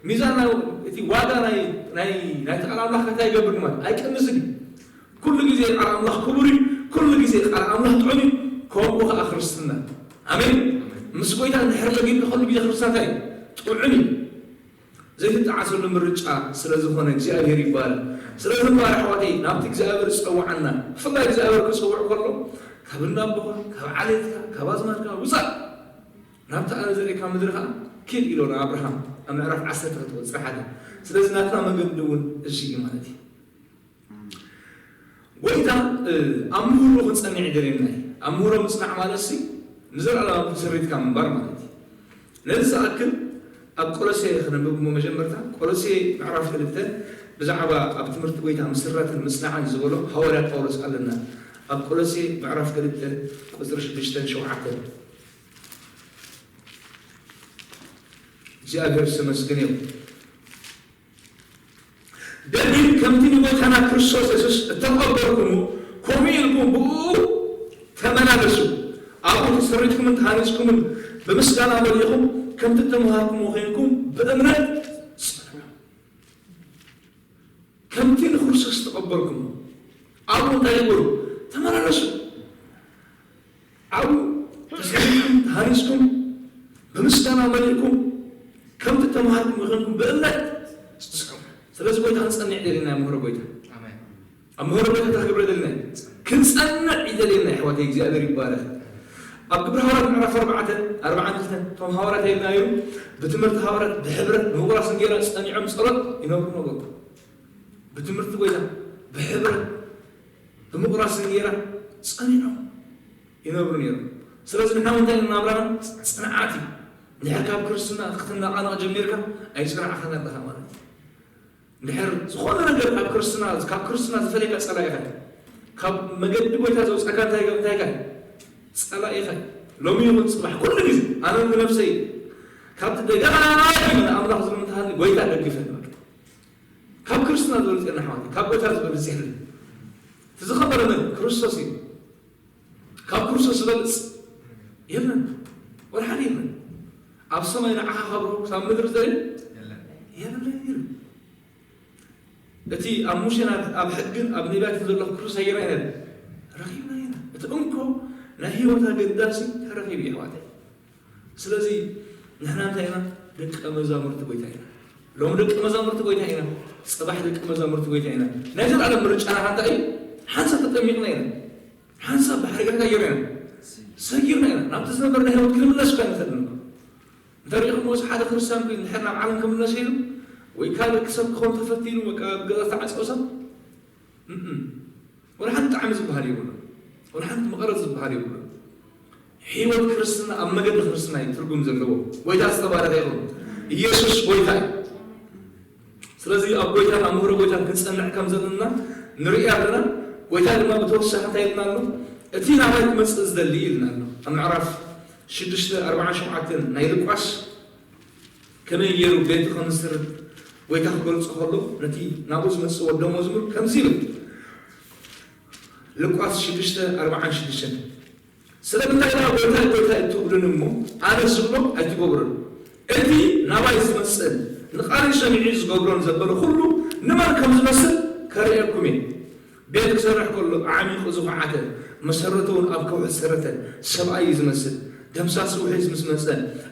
ሚዛን ናይ እቲ ዋጋ ናይ ናይ ናይቲ ቃል ኣምላኽ እንታይ ይገብር ማለት ኣይቀንስን እዩ። ኩሉ ግዜ ቃል ኣምላኽ ክቡር እዩ። ኩሉ ግዜ ቃል ኣምላኽ ጥዑም እዩ። ከምኡ ከዓ ክርስትና ኣሜን። ምስ ጎይታ እንድሕር ለጊብካ ኩሉ ግዜ ክርስትና እንታይ እዩ ጥዑም እዩ። ዘይትጠዓሰሉ ምርጫ ስለ ዝኾነ እግዚኣብሔር ይባረክ። ስለዚ እምበኣር ኣሕዋተይ ናብቲ እግዚኣብሔር ዝፀውዓና ብፍላይ እግዚኣብሔር ክፀውዕ ከሎ ካብ እንዳቦኻ ካብ ዓሌትካ ካብ ኣዝማድካ ውፃእ ናብቲ ኣነ ዘርእካ ምድሪ ከዓ ኪድ ኢሎ ንኣብርሃም ኣብ ምዕራፍ ዓሰርተ ክትወፅእ ሓደ። ስለዚ ናትና መገዲ እውን እዚ እዩ ማለት እዩ። ጎይታ ኣብ ምህሮ ክንጸንዕ ይደልየና እዩ። ኣብ ምህሮ ምጽናዕ ማለት ሲ ንዘለኣለማዊ ስሪትካ ምንባር ማለት እዩ። ነዚ ዝኣክል ኣብ ቆሎሴ ክነንብብ እሞ መጀመርታ ቆሎሴ ምዕራፍ ክልተ ብዛዕባ ኣብ ትምህርቲ ጎይታ ምስራትን ምጽናዕን ዝበሎ ሃዋርያ ጳውሎስ ኣለና። ኣብ ቆሎሴ ምዕራፍ ክልተ ቁጽሪ ሽዱሽተን ሸውዓተን እግዚኣብሔር ዝተመስገነ ይኹን። ደጊም ከምቲ ንጎይታና ክርስቶስ የሱስ እተቐበልኩምዎ፣ ከምኡ ኢልኩም ብእኡ ተመላለሱ። ኣብኡ ተሰሪትኩምን ተሃኒጽኩምን ብምስጋና መሊእኹም፣ ከምቲ እተመሃርኩምዎ ዄንኩም ብእምነት ጽንዑ። ከምቲ ንክርስቶስ እተቐበልኩምዎ፣ ኣብኡ እንታይ ግበሩ? ተመላለሱ። ኣብኡ ተሰሪትኩም፣ ተሃኒጽኩም፣ ብምስጋና መሊእኩም፣ ከምቲ እተመሃርኩም ኾንኩም ብእምነት ጽንዑ። ስለዚ ጎይታ ክንጸንዕ ይደልየና፣ ምህሮ ጎይታ። ኣሜን። ኣብ ምህሮ ጎይታ እንታይ ክገብር ይደልየና? ክንጸንዕ ይደልየና፣ ኣሕዋተይ፣ እግዚኣብሔር ይባረክ። ኣብ ግብሪ ሃዋርያት ምዕራፍ ኣርባዕተ፣ ኣርባዓን ክልተን፣ እቶም ሃዋርያት እንታይ ኢሎም? ብትምህርቲ ሃዋርያት፣ ብሕብረት፣ ብምቑራስ እንጌራ ጸኒዖም ጸሎት ይነብሩ ነበሩ። ብትምህርቲ ጎይታ፣ ብሕብረት፣ ብምቑራስ እንጌራ ጸኒዖም ይነብሩ ነይሮም። ስለዚ ንሕና እውን እንታይ ናብራና ጽንዓት እዩ። እንድሕር ካብ ክርስትና ክትነቓነቕ ጀሚርካ ኣይጽናዕካን ኣለኻ ማለት እዩ። እንድሕር ዝኾነ ነገር ካብ ክርስትና ካብ ክርስትና ዝፈለየካ ጸላኢኻ እዩ። ካብ መገዲ ጎይታ ዘውፅኣካ እንታይ እንታይ ኢኻ? ጸላኢኻ እዩ። ሎሚ ይኹን ጽባሕ ኩሉ ግዜ ኣነ ንነፍሰይ ካብቲ ደጋጊመ ንኣምላኽ ዝምንትሃኒ ጎይታ ደግፈኒ በቃ። ካብ ክርስትና ዝበልፅ የለን ኣሕዋተይ፣ ካብ ጎይታ ዝበልፅ የለን። እቲ ዝኸበረ መን? ክርስቶስ እዩ። ካብ ክርስቶስ ዝበልፅ የለን፣ ወላ ሓደ የለን። ኣብ ሰማይ ንዓኻ ከብሮ ክሳብ ምድሪ ዘይ የለን። የለን። እቲ ኣብ ሙሴን ኣብ ኣብ ሕግን ኣብ ነቢያትን ዘሎ ክርስቶስ ኣየና ኢና ረኺብና ኢና። እቲ እንኮ ናይ ህይወት ኣገዳሲ ተረኺቡ እዩ ኣሕዋተይ። ስለዚ ንሕና እንታይ ኢና? ደቀ መዛሙርቲ ጎይታ ኢና። ሎሚ ደቀ መዛሙርቲ ጎይታ ኢና። ጽባሕ ደቀ መዛሙርቲ ጎይታ ኢና። ናይ ዘላለም ምርጫና ከ እንታይ እዩ? ሓንሳብ ተጠሚቕና ኢና። ሓንሳብ ባሕሪ እንታይ ገይርና ኢና? ሰጊርና ኢና። ናብቲ ዝነበርና ህይወት ክንምለስ እኳ ኣይንኽእልን እኮ። እንተሪኢኹምዎ፣ ሓደ ክርስቲያን ኮይኑ እንድሕር ናብ ዓለም ክምለስ ኢሉ ወይ ካልእ ክሰብክ ክኸውን ተፈቲኑ፣ በቃ፣ ኣብ ገዛ ዝተዓጸወ ሰብ፣ እም፣ ወላ ሓንቲ ጣዕሚ ዝበሃል የብሉን። ወላ ሓንቲ መቐረት ዝበሃል የብሉን። ህይወት ክርስትና ኣብ መገዲ ክርስትና እዩ ትርጉም ዘለዎ። ጎይታ ዝተባረኸ ይኹን። ኢየሱስ ጎይታ እዩ። ስለዚ ኣብ ጎይታን ኣብ ምህሮ ጎይታን ክንጸንዕ ከም ዘለና ንርኢ ኣለና። ጎይታ ድማ ብተወሳኺ እንታይ ኢልና ኣሎ? እቲ ናባይ ክመጽእ ዝደሊ ኢልና ኣሎ። ኣብ ምዕራፍ ሽዱሽተ ኣርባዓን ሸውዓተን ናይ ሉቃስ ከመይ ገይሩ ቤቱ ከም ዝስርት ጎይታ ክገልጾ ከሎ ነቲ ናብኡ ዝመጽእ ወዲ መዝሙር ከምዚ ይብል። ሉቃስ ሽዱሽተ ኣርባዓን ሽዱሽተን ስለምንታይ ደኣ ጎይታይ ጎይታይ ትብሉኒ እሞ ኣነ ዝብሎ ኣይትገብሩን? እቲ ናባይ ዝመጽእን ንቓለይ ሰሚዑ ዝገብሮን ዘበለ ኩሉ ንመን ከም ዝመስል ከርእየኩም እየ። ቤት ክሰርሕ ከሎ ኣዕሚቑ ዝኹዓተ፣ መሰረቱ እውን ኣብ ከውሒ ዝሰረተ ሰብኣይ እዩ ዝመስል። ደምሳሲ ውሒዝ ምስ መጸ፣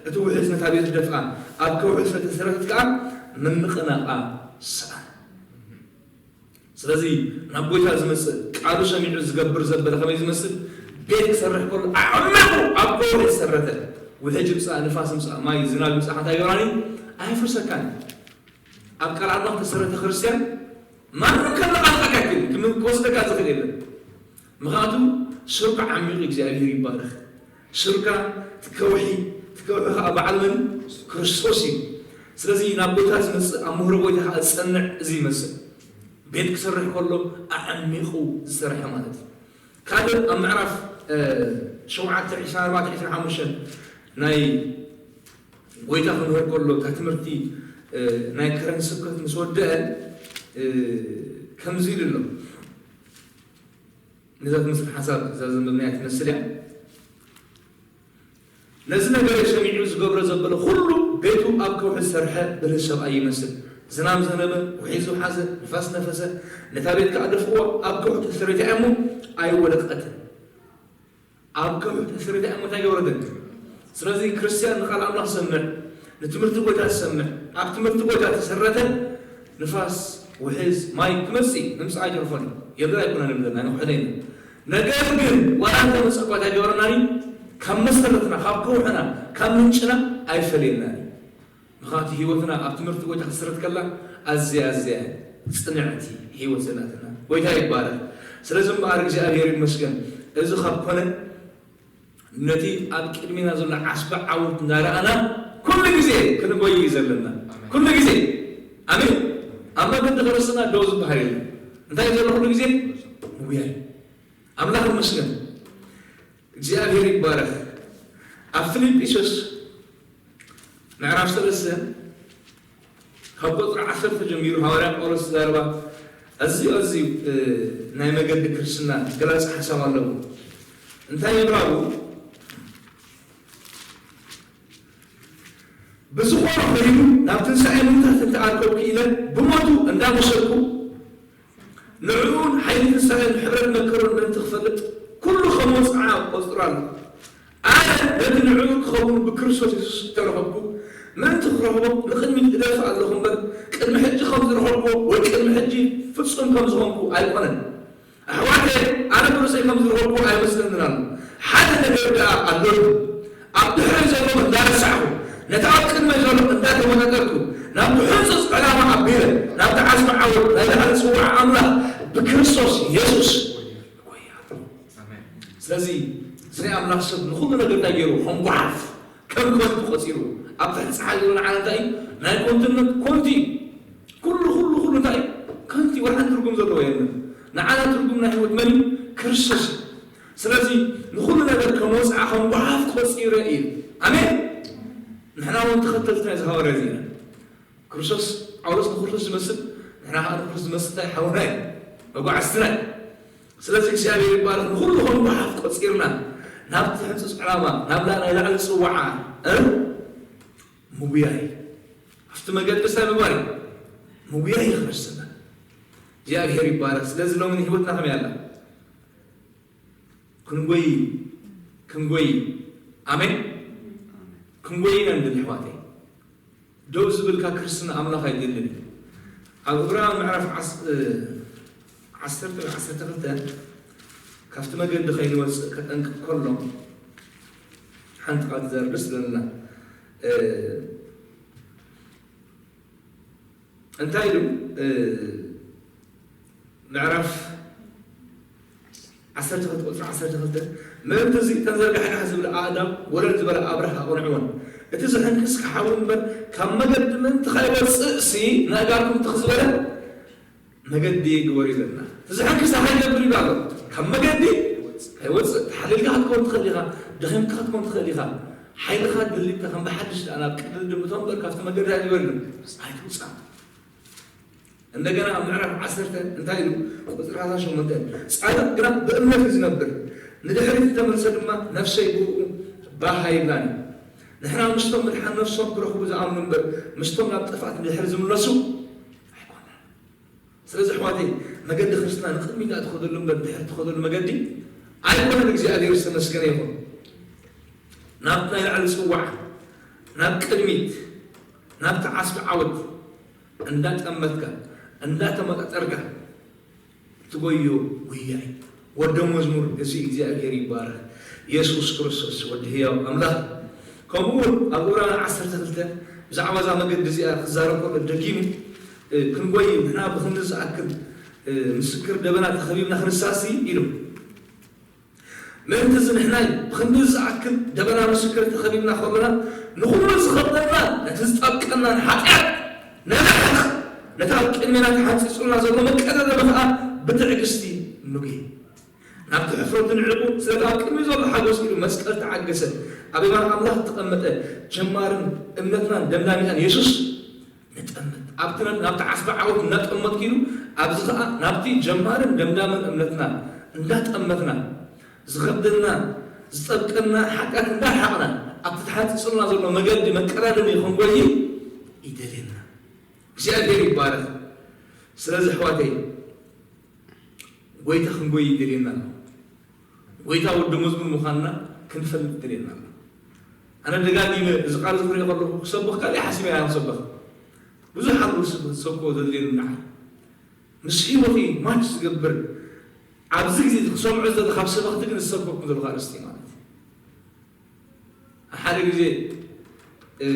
እቲ ውሒዝ ነታ ቤት ደፍኣ፣ ኣብ ከውሒ ስለ ተሰረተት ከኣ ምንቕናቓ ሰኣነ። ስለዚ ናብ ጎይታ ዝመጽእ፣ ቃሉ ሰሚዑ ዝገብር ዘበለ ከመይ ዝመስል? ቤት ክሰርሕ ከሎ ኣዕሚቑ ኣብ ከውሒ ዝሰረተ፣ ውሕጅ ይምጻእ፣ ንፋስ ይምጻእ፣ ማይ ዝናብ ይምጻእ፣ ሓንቲ ኣይገባኒ ኣይፍርሰካን። ኣብ ቃል ኣምላኽ ተሰረተ ክርስትያን ማንም ከነቓንቐካ ኣይክእልን፣ ክም-፣ ክወስደካ ዝኽእል የለን። ምኽንያቱ ሱርካ ዓሚቕ እግዚኣብሔር ይባረኽ። ሱርካ እቲ ከውሒ፣ እቲ ከውሒ ከዓ በዓል መን? ክርስቶስ እዩ። ስለዚ ናብ ጎይታ ዝመጽእ ኣብ ምህሮ ጎይታ ከዓ ዝጸንዕ እዚ ይመስል። ቤት ክሰርሕ ከሎ ኣዕሚቑ ዝሰርሐ ማለት እዩ። ካልእ ኣብ ምዕራፍ፣ እ፣ ሸውዓተ፣ ዕስራን ኣርባዕተን፣ ዕስራን ሓሙሽተን ናይ ጎይታ ክምህር ከሎ እታ ትምህርቲ፣ እ፣ ናይ ከረን ስብከት ምስ ወደአ፣ እ፣ ከምዚ ኢሉ ኣሎ። ነዛ ትመስል ሓሳብ እዛ ዘንበብናያ ትመስል እያ። ነዚ ነገር ሰሚዑ ዝገብሮ ዘበለ ኩሉ ቤቱ ኣብ ከውሒ ዝሰርሐ ብልህ ሰብኣይ ይመስል። ዝናም ዘነበ፣ ውሒዝ ውሓዘ፣ ንፋስ ነፈሰ፣ ነታ ቤት ከኣ ደፍእዋ፣ ኣብ ከውሒ ተሰሪታ እያ እሞ ኣይወደቐትን። ኣብ ከውሒ ተሰሪታ እያ እሞ እንታይ ገበረትን? ስለዚ ክርስትያን ንቃል ኣምላኽ ዝሰምዕ፣ ንትምህርቲ ጎይታ ዝሰምዕ፣ ኣብ ትምህርቲ ጎይታ ተሰረተ፣ ንፋስ፣ ውሒዝ፣ ማይ ክመጽእ ምምጻእ ኣይተርፎን እዩ። የለን ኣይኮነን ንብል ዘለና፣ ንኹሕለ ኢና። ነገር ግን ዋላ እንተ መጸ እኳ እንታይ ገበረናኒ? ካብ መሰረትና፣ ካብ ከውሕና፣ ካብ ምንጭና ኣይፈለየናን እዩ። ምኽንያቱ ህይወትና ኣብ ትምህርቲ ጎይታ ክትስረት ከላ ኣዝያ ኣዝያ ጽንዕቲ ህይወት ዘላትና። ጎይታ ይባረክ። ስለዚ እምበኣር እግዚኣብሔር ይመስገን። እዚ ካብ ኮነ ነቲ ኣብ ቅድሜና ዘሎ ዓስቢ ዓወት እንዳረኣና ኩሉ ግዜ ክንጎይ እዩ ዘለና። ኣሜን። ኩሉ ግዜ። ኣሜን። ኣብ መገዲ ክርስትና ደው ዝበሃል የለን። እንታይ እዩ ዘሎ ኩሉ ግዜ? ምጉያይ። ኣምላኽ ይመስገን። እግዚኣብሔር ይባረክ። ኣብ ፊልጵስዩስ ምዕራፍ ሰለስተ ካብ ቁጽሪ ዓሰርተ ጀሚሩ ሃዋርያ ጳውሎስ ዝዛረባ ኣዝዩ ኣዝዩ፣ እ፣ ናይ መገዲ ክርስትና ገላጺ ሓሳብ ኣለዎ። እንታይ ይብሉ ኣብኡ? ብዝኾነ ኮይኑ ናብ ትንሳኤ ምዉታት እንተኣርከብኩ ኢለ ብሞቱ እንዳመሰልኩ ንዕኡን ሓይሊ ትንሳኤን ሕብረት መከሩን ምእንቲ ክፈልጥ ኩሉ ከም ወጽዓ ቆጽሮ ኣለኹ። ኣነ ነቲ ንዕኡ ክኸውን ብክርስቶስ የሱስ እተረኸብኩ ምእንቲ ክረኽቦ ንቕድሚት እደፍእ ኣለኹ እምበር፣ ቅድሚ ሕጂ ከም ዝረኸብኩዎ ወይ ቅድሚ ሕጂ ፍጹም ከም ዝኾንኩ ኣይኮነን። ኣሕዋተይ፣ ኣነ ብርእሰይ ከም ዝረኸብኩዎ ኣይመስለንን ኣሎ። ሓደ ነገር ደኣ ኣሎኒ። ኣብ ድሕረይ ዘሎ እንዳረሳዕኩ፣ ነቲ ኣብ ቅድመይ ዘሎ እንዳተመጣጠርኩ፣ ናብቲ ሕጹጽ ዕላማ ኣቢለ፣ ናብቲ ዓስቢ ዓወት ናይ ላዕሊ ጽዋዕ ኣምላኽ ብክርስቶስ የሱስ እጎያ። ኣሜን። ስለዚ፣ እዚ ናይ ኣምላኽ ሰብ ንኹሉ ነገር እንታይ ገይሩ? ከም ጓሓፍ፣ ከም ከንቱ ቆጺሩ። ኣብ ትሕቲ ጸሓይ ዘሎ ንዓና እንታይ እዩ? ናይ ኮንትነት ኮንቱ እዩ። ኩሉ፣ ኩሉ፣ ኩሉ ብርሃን ትርጉም ዘለዎ የለን። ንዓና ትርጉም ናይ ህይወት መን እዩ? ክርስቶስ እዩ። ስለዚ ንኹሉ ነገር ከም ወፅዓ ከም ጓሓፍ ቆፂረ እዩ። ኣሜን። ንሕና እውን ተኸተልቲ ናይዚ ሃዋርያ እዚ ኢና። ክርስቶስ፣ ጳውሎስ ንክርስቶስ ዝመስል፣ ንሕና ከዓ ንክርስቶስ ዝመስል እንታይ ሓውና እዩ፣ መጓዕዝትና እዩ። ስለዚ እግዚኣብሔር ይባረክ። ንኹሉ ከም ጓሓፍ ቆፂርና ናብቲ ሕንፅፅ ዕላማ፣ ናብ ላ-፣ ናይ ላዕሊ ፅዋዓ፣ እ? ምጉያይ። ኣብቲ መገዲ እንታይ ምግባር እዩ? ምጉያይ እዩ ክርስትና። እግዚኣብሔር ይባረክ። ስለዚ ሎሚ ህይወትና ከመይ ኣላ? ክንጎይ፣ ክንጎይ። ኣሜን። ክንጎይ ኢና ንደሊ ኣሕዋተይ። ደው ዝብልካ ክርስትና ኣምላኽ ኣይደልን እዩ። ኣብ ዕብራውያን ምዕራፍ ዓስ-፣ እ፣ ዓሰርተ ወይ ዓሰርተ ክልተ፣ ካብቲ መገዲ ከይንወፅእ ከጠንቅቕ ከሎ፣ ሓንቲ ቃል ትዛረብ ደስ ትብለና። እ፣ እንታይ ኢሉ? እ፣ ምዕራፍ ዓሰርተ ክልተ ቁፅሪ ዓሰርተ ክልተ፣ ምእንቲ እዚ እተን ዘርጋሕጋሕ ዝብላ ኣእዳው ወለል ዝበላ ኣብራኽ ኣቕንዕወን። እቲ ዝሕንክስ ክሓዊ እምበር ካብ መገዲ ምእንቲ ከይወፅእሲ፣ ንኣእጋርኩም ትኽ ዝበለ መገዲ ግበሩ ይብለና። እቲ ዝሕንክስ እንታይ ይገብር ይብሎ ኣሎ? ካብ መገዲ ከይወፅእ። ተሓሊልካ ክትከውን ትኽእል ኢኻ፣ ደኺምካ ክትከውን ትኽእል ኢኻ። ሓይልኻ ደሊብካ ከም ብሓድሽ ደኣ ናብ ቅድድም እቶ እምበር ካብቲ መገዲ ኣይትበሉ፣ ኣይትውፃእ። እንደገና ኣብ ምዕራፍ ዓሰርተ እንታይ ኢሉ? ቁፅሪ ዓሰርተ ሸሞንተ፣ ጻድቕ ግና ብእምነት እዩ ዝነብር፣ ንድሕሪት እንተመልሰ ድማ ነፍሰይ ብእኡ ባህ ኣይብላን እዩ። ንሕና ምስቶም ምድሓን ነፍሶም ክረኽቡ ዝኣምኑ እምበር፣ ምስቶም ናብ ጥፍኣት ንድሕሪ ዝምለሱ ኣይኮነን። ስለዚ ኣሕዋተይ፣ መገዲ ክርስትና ንቕድሚት ትኸደሉ እምበር ንድሕሪት ትኸደሉ መገዲ ኣይኮነን። እግዚኣብሔር ዝተመስገነ ይኹን። ናብቲ ናይ ላዕሊ ጽዋዕ፣ ናብ ቅድሚት፣ ናብቲ ዓስቢ ዓወት እንዳጠመትካ፣ እንዳተመጣጠርካ ትጎዮ ጉያ እዩ። ወደ መዝሙር እዚ እግዚኣብሔር ይባረክ። የሱስ ክርስቶስ ወዲ ህያው ኣምላኽ። ከምኡ እውን ኣብ ዕብራውያን ዓሰርተ ክልተ ብዛዕባ እዛ መገዲ እዚኣ ክዛረብ ከሎ ደጊሙ፣ እ፣ ክንጎይ ንሕና ብኽንዲ ዝኣክል፣ እ፣ ምስክር ደበና ተኸቢብና ክንሳሲ ኢሉ። ምእንቲ እዚ ንሕና እዩ ብኽንዲ ዝኣክል ደበና ምስክር ተኸቢብና ከሎና፣ ንኹሉ ዝኸብደና ነቲ ዝጠብቀናን ሓጢኣት ነርሕቕ፣ ነቲ ኣብ ቅድሜና ተሓንጺጹልና ዘሎ መቀዳደሚ ኸኣ ብትዕግስቲ ንጉሂ። ናብቲ ሕፍረቱ ንዒቑ፣ ስለቲ ኣብ ቅድሚኡ ዘሎ ሓጎስ ኢሉ መስቀል ተዓገሰ። ኣብ የማን ኣምላኽ እተቐመጠ ጀማርን እምነትናን ደምዳሚኣን የሱስ ንጠምት። ኣብቲ ነ-፣ ናብቲ ዓስቢ ዓወት እናጠመትኩ ኢሉ፣ ኣብዚ ኸኣ ናብቲ ጀማርን ደምዳምን እምነትና እንዳጠመትና፣ ዝኸብደና፣ ዝጠብቀና ሓጢኣት እንዳርሓቕና፣ ኣብቲ ተሓንጺጹልና ዘሎ መገዲ መቀዳደሚ ክንጎይ ይደልየና። እግዚኣብሔር ይባረኽ። ስለዚ ኣሕዋተይ፣ ጎይታ ክንጎይ ይደልየና ኣሎ። ጎይታ ወዲ መዝሙር ምዃንና ክንፈልጥ ይደልየና ኣሎ። ኣነ ደጋጊመ እዚ ቃል እዚ ክሪኦ ከለኹ፣ ክሰብኽ ካልእ ሓሲበ እየ ክሰብኽ። ብዙሕ ኣሎ ዝሰብኽ፣ ዝሰብኮ ዘድልየኒ ንዓይ። ምስ ህይወተይ ማች ዝገብር፣ ኣብዚ ግዜ ክሰምዖ ዝደሊ ካብ ሰበኽቲ ግን ዝሰብከኩም ዘለኹ ኣርእስቲ ማለት እዩ። ሓደ ግዜ፣ እ፣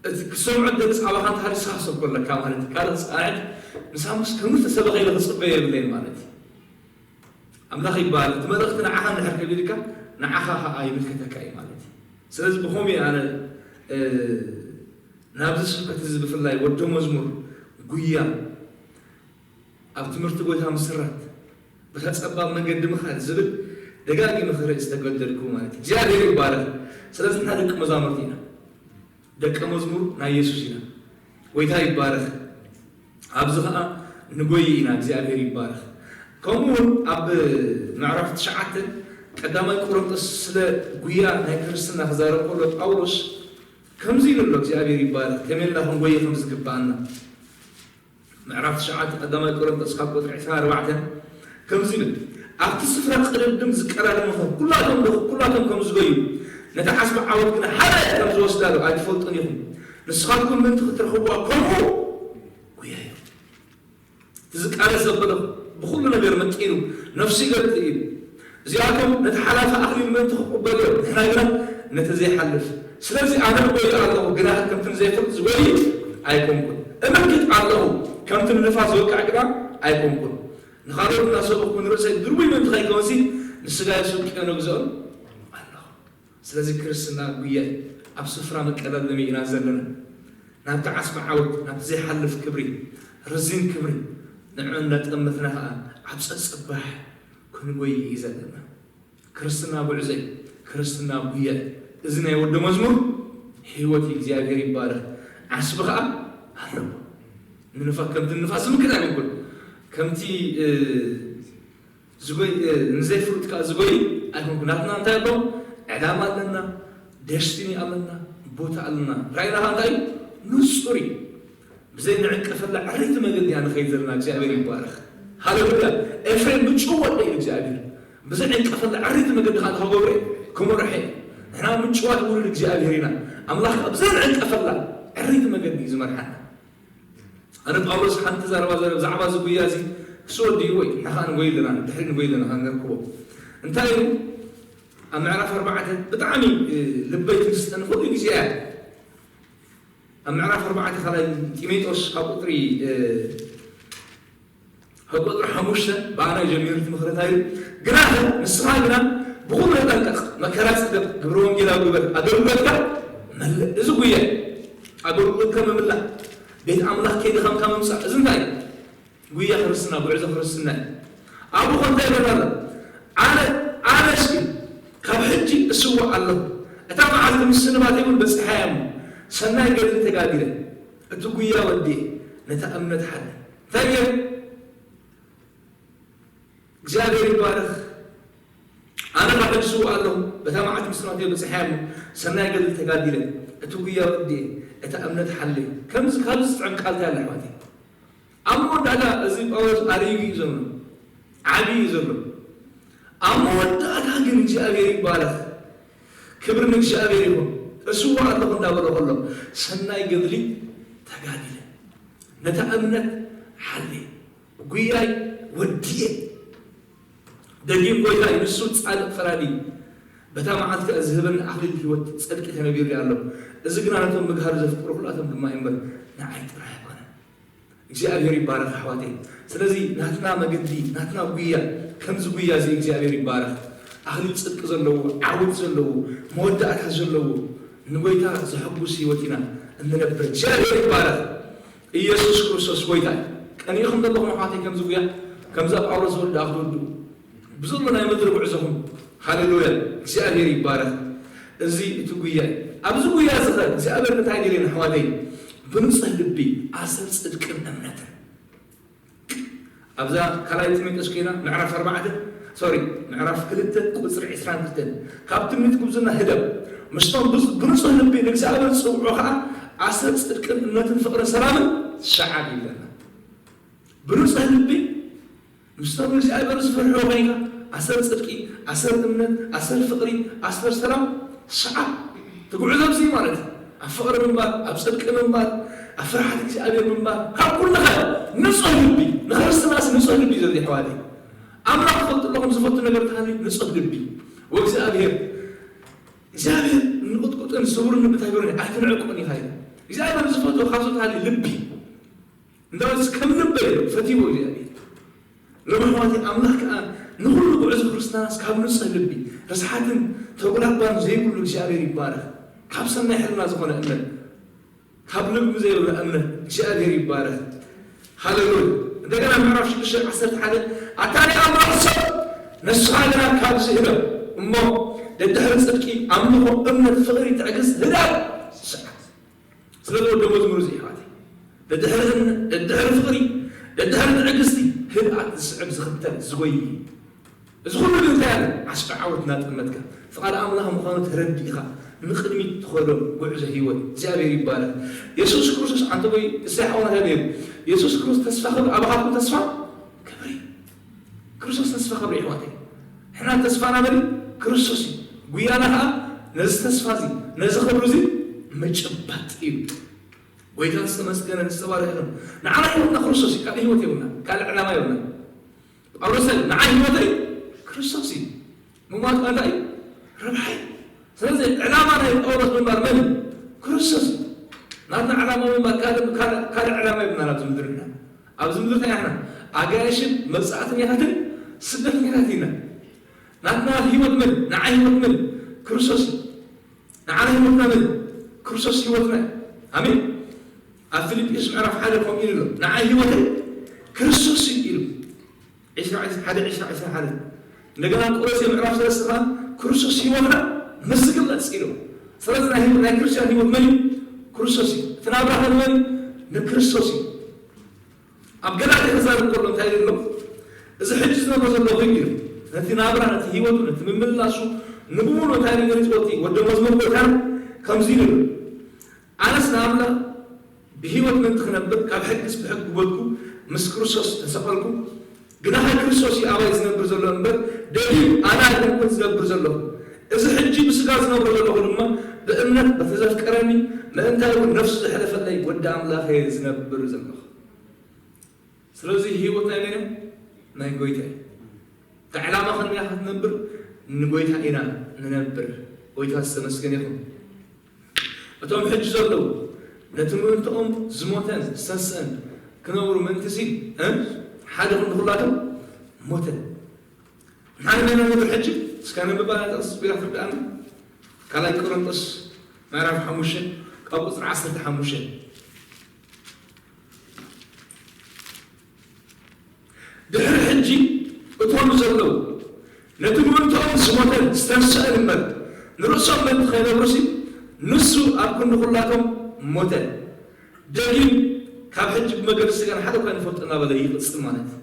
እቲ ክሰምዖ ዝደሊ ጻባኻ እንተሃልዩ ንስኻ ክሰብኮ ኣለካ ማለት እዩ። ካልእ ጻዕድ ምሳምስ ክምርተ ሰበኸ ኢለ ክጽበዮ የብለይን ማለት እዩ። ኣምላኽ ይባረክ። እቲ መልእኽቲ ንዓኻ እንድሕር ከቢድካ፣ ንዓኻ ኸኣ ይምልከተካ እዩ ማለት እዩ። ስለዚ ብኸምኡ እየ ኣነ፣ እ፣ ናብዚ ስብከት እዚ ብፍላይ ወዲ መዝሙር ጉያ ኣብ ትምህርቲ ጎይታ ምስራት፣ በታ ጸባብ መገዲ ምኻድ ዝብል ደጋጊመ ክርኢ ዝተገደድኩ ማለት እዩ። እግዚኣብሔር ይባረክ። ስለዚ ንሕና ደቂ መዛሙርቲ ኢና። ደቀ መዝሙር ናይ የሱስ ኢና። ጎይታ ይባረክ። ኣብዚ ኸኣ ንጎይ ኢና። እግዚኣብሔር ይባረክ። ከምኡ እውን ኣብ ምዕራፍ ትሽዓተ ቀዳማይ ቆሮንቶስ ስለ ጉያ ናይ ክርስትና ክዛረብ ከሎ ጳውሎስ ከምዚ ኢሉ ኣሎ፣ እግዚኣብሔር ይባረክ፣ ከመይ ኢልና ክንጎይ ከም ዝግብኣና። ምዕራፍ ትሽዓተ ቀዳማይ ቆሮንቶስ ካብ ቁጽሪ ዕስራን ኣርባዕተን ከምዚ ይብል፣ ኣብቲ ስፍራ ቅድድም ዝቀዳደምኹም ኩላቶም ዶ-፣ ኩላቶም ከም ዝጎዩ፣ ነታ ዓስቢ ዓወት ግና ሓደ ከም ዝወስዳ ዶ ኣይትፈልጡን ኢኹም? ንስኻትኩም ምእንቲ ክትረኽብዋ ከምኡ ጉያዩ። እቲ ዝቃለስ ዘበለ ብኹሉ ነገር መጢኑ ነፍሱ ይገድእ እዩ። እዚኣቶም ነቲ ሓላፊ ኣኽሊል ምእንቲ ክቕበሉ እዮም፣ ንሕና ግና ነቲ ዘይሓልፍ። ስለዚ ኣነ እጎዪ ኣለኹ፣ ግና ከምቲ ንዘይፈልጥ ዝጎዪ ኣይኮንኩን። እምክት ኣለኹ፣ ከምቲ ንንፋስ ዝወቅዕ ግና ኣይኮንኩን። ንኻልኦት እናሰበኽኩ ንርእሰይ ድርቡይ ምእንቲ ከይከውንሲ፣ ንስጋይ ስንቂ ነግዝኦን ኣለኹ። ስለዚ ክርስትና ጉያ እዩ። ኣብ ስፍራ መቀዳደሚ ኢና ዘለና። ናብቲ ዓስቢ ዓወት፣ ናብቲ ዘይሓልፍ ክብሪ፣ ረዚን ክብሪ ንዕኡ እንዳጠመትና ከዓ ኣብ ጸጽባሕ ክንጎይ እዩ ዘለና። ክርስትና ጉዕዞ እዩ። ክርስትና ጉያ እዩ። እዚ ናይ ወዲ መዝሙር ህይወት እዩ። እግዚኣብሔር ይባረክ። ዓስቢ ከዓ ኣለዎ። ንንፋስ፣ ከምቲ ንፋስ ዝምክት ኣይኮንኩን። ከምቲ፣ እ፣ ዝጎይ፣ እ፣ ንዘይፍሉጥ ከዓ ዝጎይ ኣይኮንኩን። ናትና እንታይ ኣሎ? ዕላማ ኣለና፣ ደስቲኒ ኣለና፣ ቦታ ኣለና። ራእይና ከዓ እንታይ እዩ? ንጹር እዩ። ብዘይ ንዕንቀፈላ ዕሪቲ መገዲ ኢና ንኸይድ ዘለና። እግዚኣብሔር ይባረክ። ሃሌሉያ። ኤፍሬም ምጭዋት እዩ እግዚኣብሔር። ብዘይ ዕንቀፈላ ዕሪቲ መገዲ ከዓ ንኸገብረ ክመርሐ እዩ። ንሕና ምጭዋት ውሉድ እግዚኣብሔር ኢና። ኣምላኽ ከዓ ብዘይ ንዕንቀፈላ ዕሪቲ መገዲ እዩ ዝመርሓና። ኣነ ጳውሎስ ሓንቲ ዘረባ ዘረብ ብዛዕባ እዚ ጉያ እዚ ክስወዲ እዩ ወይ ንኻ ንጎይ ኣለና፣ ድሕሪ ንጎይ ኣለና ንረክቦ። እንታይ እዩ? ኣብ ምዕራፍ ኣርባዕተ ብጣዕሚ፣ እ፣ ልበይ ትምስጠኒ ኩሉ ግዜ እያ። ኣብ ምዕራፍ ኣርባዕተ ካልኣይ ጢሞቴዎስ ካብ ቁፅሪ፣ እ፣ ካብ ቁፅሪ ሓሙሽተ ብኣና ጀሚሩ እቲ ምኽርታ እዩ። ግናኸ ንስኻ ግና ብኹሉ ተጠንቀቕ፣ መከራ ጽገብ፣ ግብረ ወንጌላዊ ግበር፣ ኣገልግሎትካ መልእ። እዚ ጉያ እዩ። ኣገልግሎትካ ምምላእ፣ ቤት ኣምላኽ ከይድኻ ምምጻእ፣ እዚ እንታይ እዩ? ጉያ ክርስትና፣ ጉዕዞ ክርስትና እዩ። ኣብኡ ከምታ ይብል ኣሎ፣ ኣነ፣ ኣነስ ግን ካብ ሕጂ እስዋእ ኣለኹ። እታ መዓልቲ ምስንባተይ እውን በጺሓ እያ እሞ፣ ሰናይ ገድሊ ተጋዲለ፣ እቲ ጉያ ወዲኤ፣ ነታ እምነት ሓለ። እንታይ ገይረ? እግዚኣብሔር ይባረኽ። ኣነ ካብ ሕጂ እስዋእ ኣለኹ፣ በታ መዓልቲ ምስንባተይ በጺሓ እያ እሞ፣ ሰናይ ገድሊ ተጋዲለ፣ እቲ ጉያ ወዲኤ፣ እታ እምነት ሓለ። ከምዚ፣ ካብዚ ዝጥዕም ቃል እንታይ ኣሎ ኣሕዋተይ? ኣብ መወዳእታ እዚ ጳውሎስ ኣርእዩ እዩ ዘሎ፣ ዓብዩ እዩ ዘሎ። ኣብ መወዳእታ ግን እግዚኣብሔር ይባረኽ፣ ክብሪ ንእግዚኣብሔር ይኹን። እስዋእ ኣለኹ እንዳበለ ከሎ፣ ሰናይ ገድሊ ተጋዲለ፣ ነታ እምነት ሓልየ፣ ጉያይ ወዲኤ። ደጊም ጎይታይ ንሱ ጻድቕ ፈራዲ፣ በታ መዓልቲ ከኣ ዝህበኒ ኣኽሊል ህይወት ጽድቂ ተነቢሩለይ ኣሎ። እዚ ግና ነቶም ምግሃር ዘፍቅሩ ኩላቶም ድማ እዩ እምበር፣ ንዓይ ጥራይ ኣይኮነን። እግዚኣብሔር ይባረኽ ኣሕዋተይ። ስለዚ ናትና መገዲ፣ ናትና ጉያ፣ ከምዚ ጉያ እዚ እግዚኣብሔር ይባረኽ። ኣኽሊል ጽድቂ ዘለዎ፣ ዓወት ዘለዎ፣ መወዳእታ ዘለዎ፣ ንጎይታ ዘሐጉስ ህይወት ኢና እንነብር። እግዚኣብሔር ይባረኽ። ኢየሱስ ክርስቶስ ጎይታ እዩ። ቀኒእኹም ዘለኹም ኣሕዋተይ ከምዚ ጉያ፣ ከምዛ ጳውሎስ ዝወድኣ ክትወድኡ። ብዘሎ ናይ ምድሪ ጉዕዞኹም። ሃሌሉያ። እግዚኣብሔር ይባረኽ። እዚ እቲ ጉያ እዩ። ኣብዚ ጉያ እዚ ኸ እግዚኣብሔር እንታይ ደልየና ኣሕዋተይ? ብንጹህ ልቢ ኣሰር ጽድቅን እምነትን። ኣብዛ ካልኣይ ጢሞቴዎስ ኮይና ምዕራፍ ኣርባዕተ፣ ሶሪ፣ ምዕራፍ ክልተ ቁጽሪ ዕስራን ክልተን፣ ካብ ትምኒት ጉብዝና ህደም፣ ምስቶም ብዝ-፣ ብንጹህ ልቢ ንእግዚኣብሔር ዝጽውዑ ኸኣ ኣሰር ጽድቅን እምነትን ፍቕርን ሰላምን ሰዓብ ይብለና። ብንጹህ ልቢ ምስቶም እግዚኣብሔር ዝፈርሑ ኮይንካ፣ ኣሰር ጽድቂ፣ ኣሰር እምነት፣ ኣሰር ፍቕሪ፣ ኣሰር ሰላም፣ ሰዓብ ትጉዕዞ ኣብዚ ማለት እዩ። ኣብ ፍቕሪ ምንባር፣ ኣብ ጽድቂ ምንባር፣ ኣብ ፍርሓት እግዚኣብሔር ምንባር፣ ካብ ኩሉ ኸ ንጹህ ልቢ፣ ንክርስትናስ ንጹህ ልቢ እዩ ዘድልዮ ኣሕዋተይ። ኣምላኽ ትፈልጡ ኣለኹም፣ ዝፈቱ ነገር ተሃልዩ ንጹህ ልቢ። ወእግዚኣብሔር፣ እግዚኣብሔር ንቕጥቁጥን ስውርን ልቢ እንታይ ይብሎ? ኣይትንዕቆን ኢኻ ኢሉ። እግዚኣብሔር ዝፈትዎ ካብዚ ተሃልዩ ልቢ። እንዳውስ ከም ልበይ ፈትይዎ እግዚኣብሔር። ሎሚ ኣሕዋተይ ኣምላኽ ከኣ ንኹሉ ጉዕዞ ክርስትያናስ ካብ ንጹህ ልቢ፣ ርስሓትን ተጉላባን ዘይብሉ እግዚኣብሔር ይባረኽ። ካብ ሰናይ ሕልና ዝኾነ እምነት፣ ካብ ልቢ ዘይብሉ እምነት እግዚኣብሔር ይባረኽ። ሃሌሉያ። እንደገና ምዕራፍ ሽዱሽተ ዓሰርተ ሓደ፣ ኣታ ናይ ኣምላኽ ሰብ ንስኻ ግና ካብዚ ህደም እሞ፣ ደድሕሪ ጽድቂ፣ ኣምልኾ፣ እምነት፣ ፍቕሪ፣ ትዕግስቲ፣ ህድኣት ስዓብ። ስለዚ ወዲ መዝሙር እዚ ኣሕዋተይ፣ ደድሕሪ እምነት፣ ደድሕሪ ፍቕሪ፣ ደድሕሪ ትዕግስቲ፣ ህድኣት ዝስዕብ፣ ዝኽተል፣ ዝጎይ እዩ። እዚ ኩሉ ግን እንታይ ኣለ? ዓስቢ ዓወት እናጠመትካ፣ ፍቓድ ኣምላኽ ምዃኑ ተረዲእኻ፣ ንቕድሚት ትኸዶ ጉዕዞ ህይወት። እግዚኣብሔር ይባረኽ። የሱስ ክርስቶስ፣ ኣንተ ወይ እሰይ ሓውና እንታይ ነይሩ? የሱስ ክርስቶስ ተስፋ ክብሪ፣ ኣባኻትኩም ተስፋ ክብሪ። ክርስቶስ ተስፋ ክብሪ፣ ኣሕዋተይ። ንሕና ተስፋና መን እዩ? ክርስቶስ እዩ። ጉያና ኸዓ ነዚ ተስፋ እዚ፣ ነዚ ክብሪ እዚ ምጭባጥ እዩ። ጎይታ ዝተመስገነ ዝተባረኸ ይኹን። ንዓና ህይወትና ክርስቶስ እዩ። ካልእ ህይወት የብልና። ካልእ ዕላማ የብልና። ጳውሎስ እንታይ ኢሉ? ንዓይ ህይወተይ ክርስቶስ እዩ። ምሟት እንታይ እዩ? ረብሓ እዩ። ስለዚ ዕላማ ናይ ጳውሎስ ምንባር መን እዩ? ክርስቶስ እዩ። ናትና ዕላማ ምንባር ካልእ፣ ካልእ፣ ካልእ ዕላማ የብልናን ኣብዚ ምድሪ ንሕና። ኣብዚ ምድሪ እንታይ ኢና? ኣጋይሽን መጻእተኛታትን ስደተኛታትን ኢና። ናትና ህይወት መን? ንዓይ ህይወት መን? ክርስቶስ እዩ። ንዓና ህይወትና መን? ክርስቶስ ህይወትና እዩ። ኣሜን። ኣብ ፊልጵስዩስ ምዕራፍ ሓደ ከምኡ ኢሉ ኣሎ፣ "ንዓይ ህይወተይ ክርስቶስ እዩ" ኢሉ። ዕስራ፣ ዕስራ፣ ሓደ ዕስራ፣ ዕስራ ሓደ። እንደገና ኣብ ቆሎሴ ምዕራፍ ሰለስተ ከዓ፣ "ክርስቶስ ህይወትና ምስ ዝግለጽ" ኢሉ። ስለዚ ናይ ህይወት፣ ናይ ክርስትያን ህይወት መን እዩ? ክርስቶስ እዩ። እቲ ናብራ ከ ንመን እዩ? ንክርስቶስ እዩ። ኣብ ገላትያ ክዛረብ ከሎ እንታይ ኢሉ ኣሎ? "እዚ ሕጂ ዝነብሮ ዘለኹ" ኢሉ። ነቲ ናብራ፣ ነቲ ህይወቱ፣ ነቲ ምምልላሱ፣ ንብሙሉ እንታይ ኢሉ ገሊጽዎ? እቲ ወዲ መዝሙር ጎይታ ከምዚ ኢሉ ኣሎ፣ "ኣነስ ንኣምላኽ ብህይወት ምእንቲ ክነብር፣ ካብ ሕግስ ብሕጊ ክበድኩ፣ ምስ ክርስቶስ ተሰቐልኩ። ግናኸ ክርስቶስ እዩ ኣባይ ዝነብር ዘሎ እምበር፣ ደጊም ኣነ ኣይኮንኩን ዝነብር ዘለኹ። እዚ ሕጂ ብስጋ ዝነብሮ ዘለኹ ድማ ብእምነት በቲ ዘፍቀረኒ፣ ምእንታን እውን ነፍሱ ዘሕለፈለይ ወዲ ኣምላኽ እየ ዝነብር ዘለኹ።" ስለዚ ህይወት ናይ መን እያ? ናይ ጎይታ እዩ። እታ ዕላማ ክንደያ ክትነብር? ንጎይታ ኢና ንነብር። ጎይታ ዝተመስገነ ይኹን። እቶም ሕጂ ዘለዉ ነቲ ምእንትኦም ዝሞተን ዝተንስአን ክነብሩ ምእንትሲ፣ እ፣ ሓደ ክንዲ ኩላቶም ሞተ። ንሓደ መን ነብር ሕጂ? እስከ ነንብባ ጥቕስ ቢራ ትርድኣና። ካልኣይ ቆሮንቶስ ምዕራፍ ሓሙሽተ ካብ ቁጽሪ ዓሰርተ ሓሙሽተ። "ድሕሪ ሕጂ እቶም ዘለዉ ነቲ ምእንትኦም ዝሞተን ዝተንስአን እምበር፣ ንርእሶም ምእንቲ ከይነብሩሲ፣ ንሱ ኣብ ክንዲ ኩላቶም ሞተ። ደጊም ካብ ሕጂ ብመገዲ ስጋ ንሓደ እኳ ንፈልጦ" እናበለ ይቕጽል ማለት እዩ።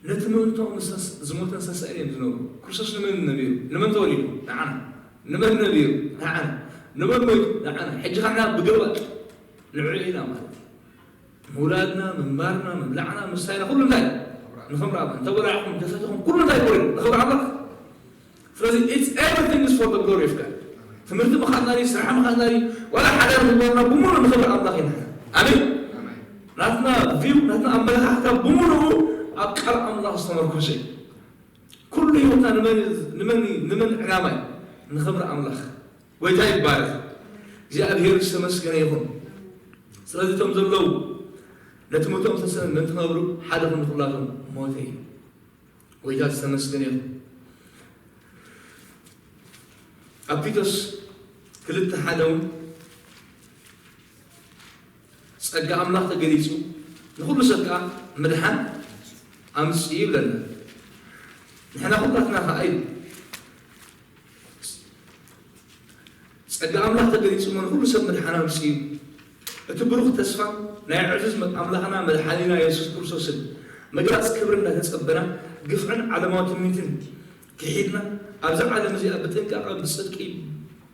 ነቲ ምእንትኦም ዝተንስ-፣ ዝሞተን ዝተንስአን እዮም ዝነብሩ። ክርስቶስ ንመን ነቢሩ? ንመን ተወሊዱ? ንዓና። ንመን ነቢሩ? ንዓና። ንመን ሞይቱ? ንዓና። ሕጂ ከዓ ብግልባጥ ንዕኡ ኢና ማለት እዩ። ምውላድና፣ ምንባርና፣ ምብላዕና፣ ምስታይና፣ ኩሉ እንታይ? ንኽብሪ ኣምላኽ። እንተ በላዕኹም፣ እንተ ሰቲኹም፣ ኩሉ እንታይ ይኮኑ? ንኽብሪ ኣምላኽ። ስለዚ it's everything is for the glory of God። ትምህርቲ ምኻድና ድዩ፣ ስራሕ ምኻድና ድዩ፣ ዋላ ሓዳር ምግባርና ብምሉእ ንኽብሪ ኣምላኽ ኢና። ኣሜን። ኣሜን። ናትና ቪው፣ ናትና ኣመለኻኽታ ብምሉኡ ኣብ ቃል ኣምላኽ ዝተመርኮሰ እዩ። ኩሉ ህይወትና ንመን፣ ንመን፣ ንመን ዕላማ እዩ? ንኽብሪ ኣምላኽ። ጎይታ ይባረክ። እግዚኣብሔር ዝተመስገነ ይኹን። ስለዚ እቶም ዘለዉ ነቲ ሞቶም ዝተሰነ ምእንቲ ክነብሩ ሓደ ክንዲ ኩላቶም ሞተ እዩ። ጎይታ ዝተመስገነ ይኹን። ኣብ ቲቶስ ክልተ ሓደ እውን ጸጋ ኣምላኽ ተገሊጹ ንኹሉ ሰብ ከኣ ምድሓን ኣምጽኡ ይብለና። ንሕና ኩላትና ከኣ እዩ ጸጋ ኣምላኽ ተገሊጹ እሞ ንኹሉ ሰብ ምድሓን ኣምጺኡ እዩ። እቲ ብሩኽ ተስፋ ናይ ዕዙዝ መ-፣ ኣምላኽና መድሓኒና የሱስ ክርስቶስን ምግላጽ ክብሪ እንዳተጸበና፣ ግፍዕን ዓለማዊ ትምኒትን ክሒድና፣ ኣብዛ ዓለም እዚኣ ብጥንቃቐ ብጽድቂ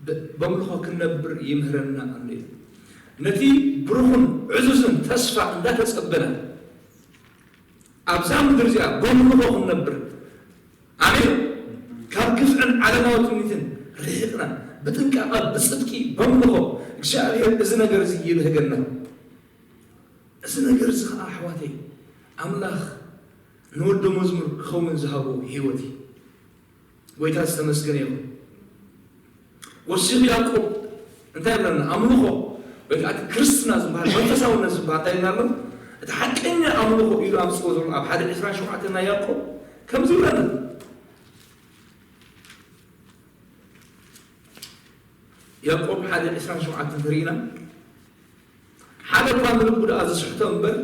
ብ-፣ በምልኾ ክንነብር ይምህረና ኣሎ ኢሉ። ነቲ ብሩኽን ዕዙዝን ተስፋ እንዳተጸበና፣ ኣብዛ ምድሪ እዚኣ በምልኾ ክንነብር፣ ኣሜን። ካብ ግፍዕን ዓለማዊ ትምኒትን ርሒቕና፣ ብጥንቃቐ ብጽድቂ በምልኾ እግዚኣብሔር እዚ ነገር እዚ ይብህገና። እዚ ነገር እዚ ኸዓ ኣሕዋተይ፣ ኣምላኽ ንወዶ መዝሙር ክኸውን ዝሃቦ ህይወት እዩ። ጎይታ ዝተመስገነ ይኹን። ወሲኹ ያዕቆብ እንታይ ይብለና? ኣምልኾ ወይ ከዓ እቲ ክርስትና ዝበሃል መንፈሳውነት ዝበሃል እንታይ ይብለና ኣሎ? እቲ ሓቀኛ ኣምልኾ ኢሉ ኣምፅዎ ዘሎ ኣብ ሓደ ዕስራን ሸውዓተን ናይ ያዕቆብ ከምዚ ይብለና። ያዕቆብ ሓደ ዕስራን ሸውዓተን ተሪኢና፣ ሓደ እኳ ንልቡ ደኣ ዝስሕቶ እምበር፣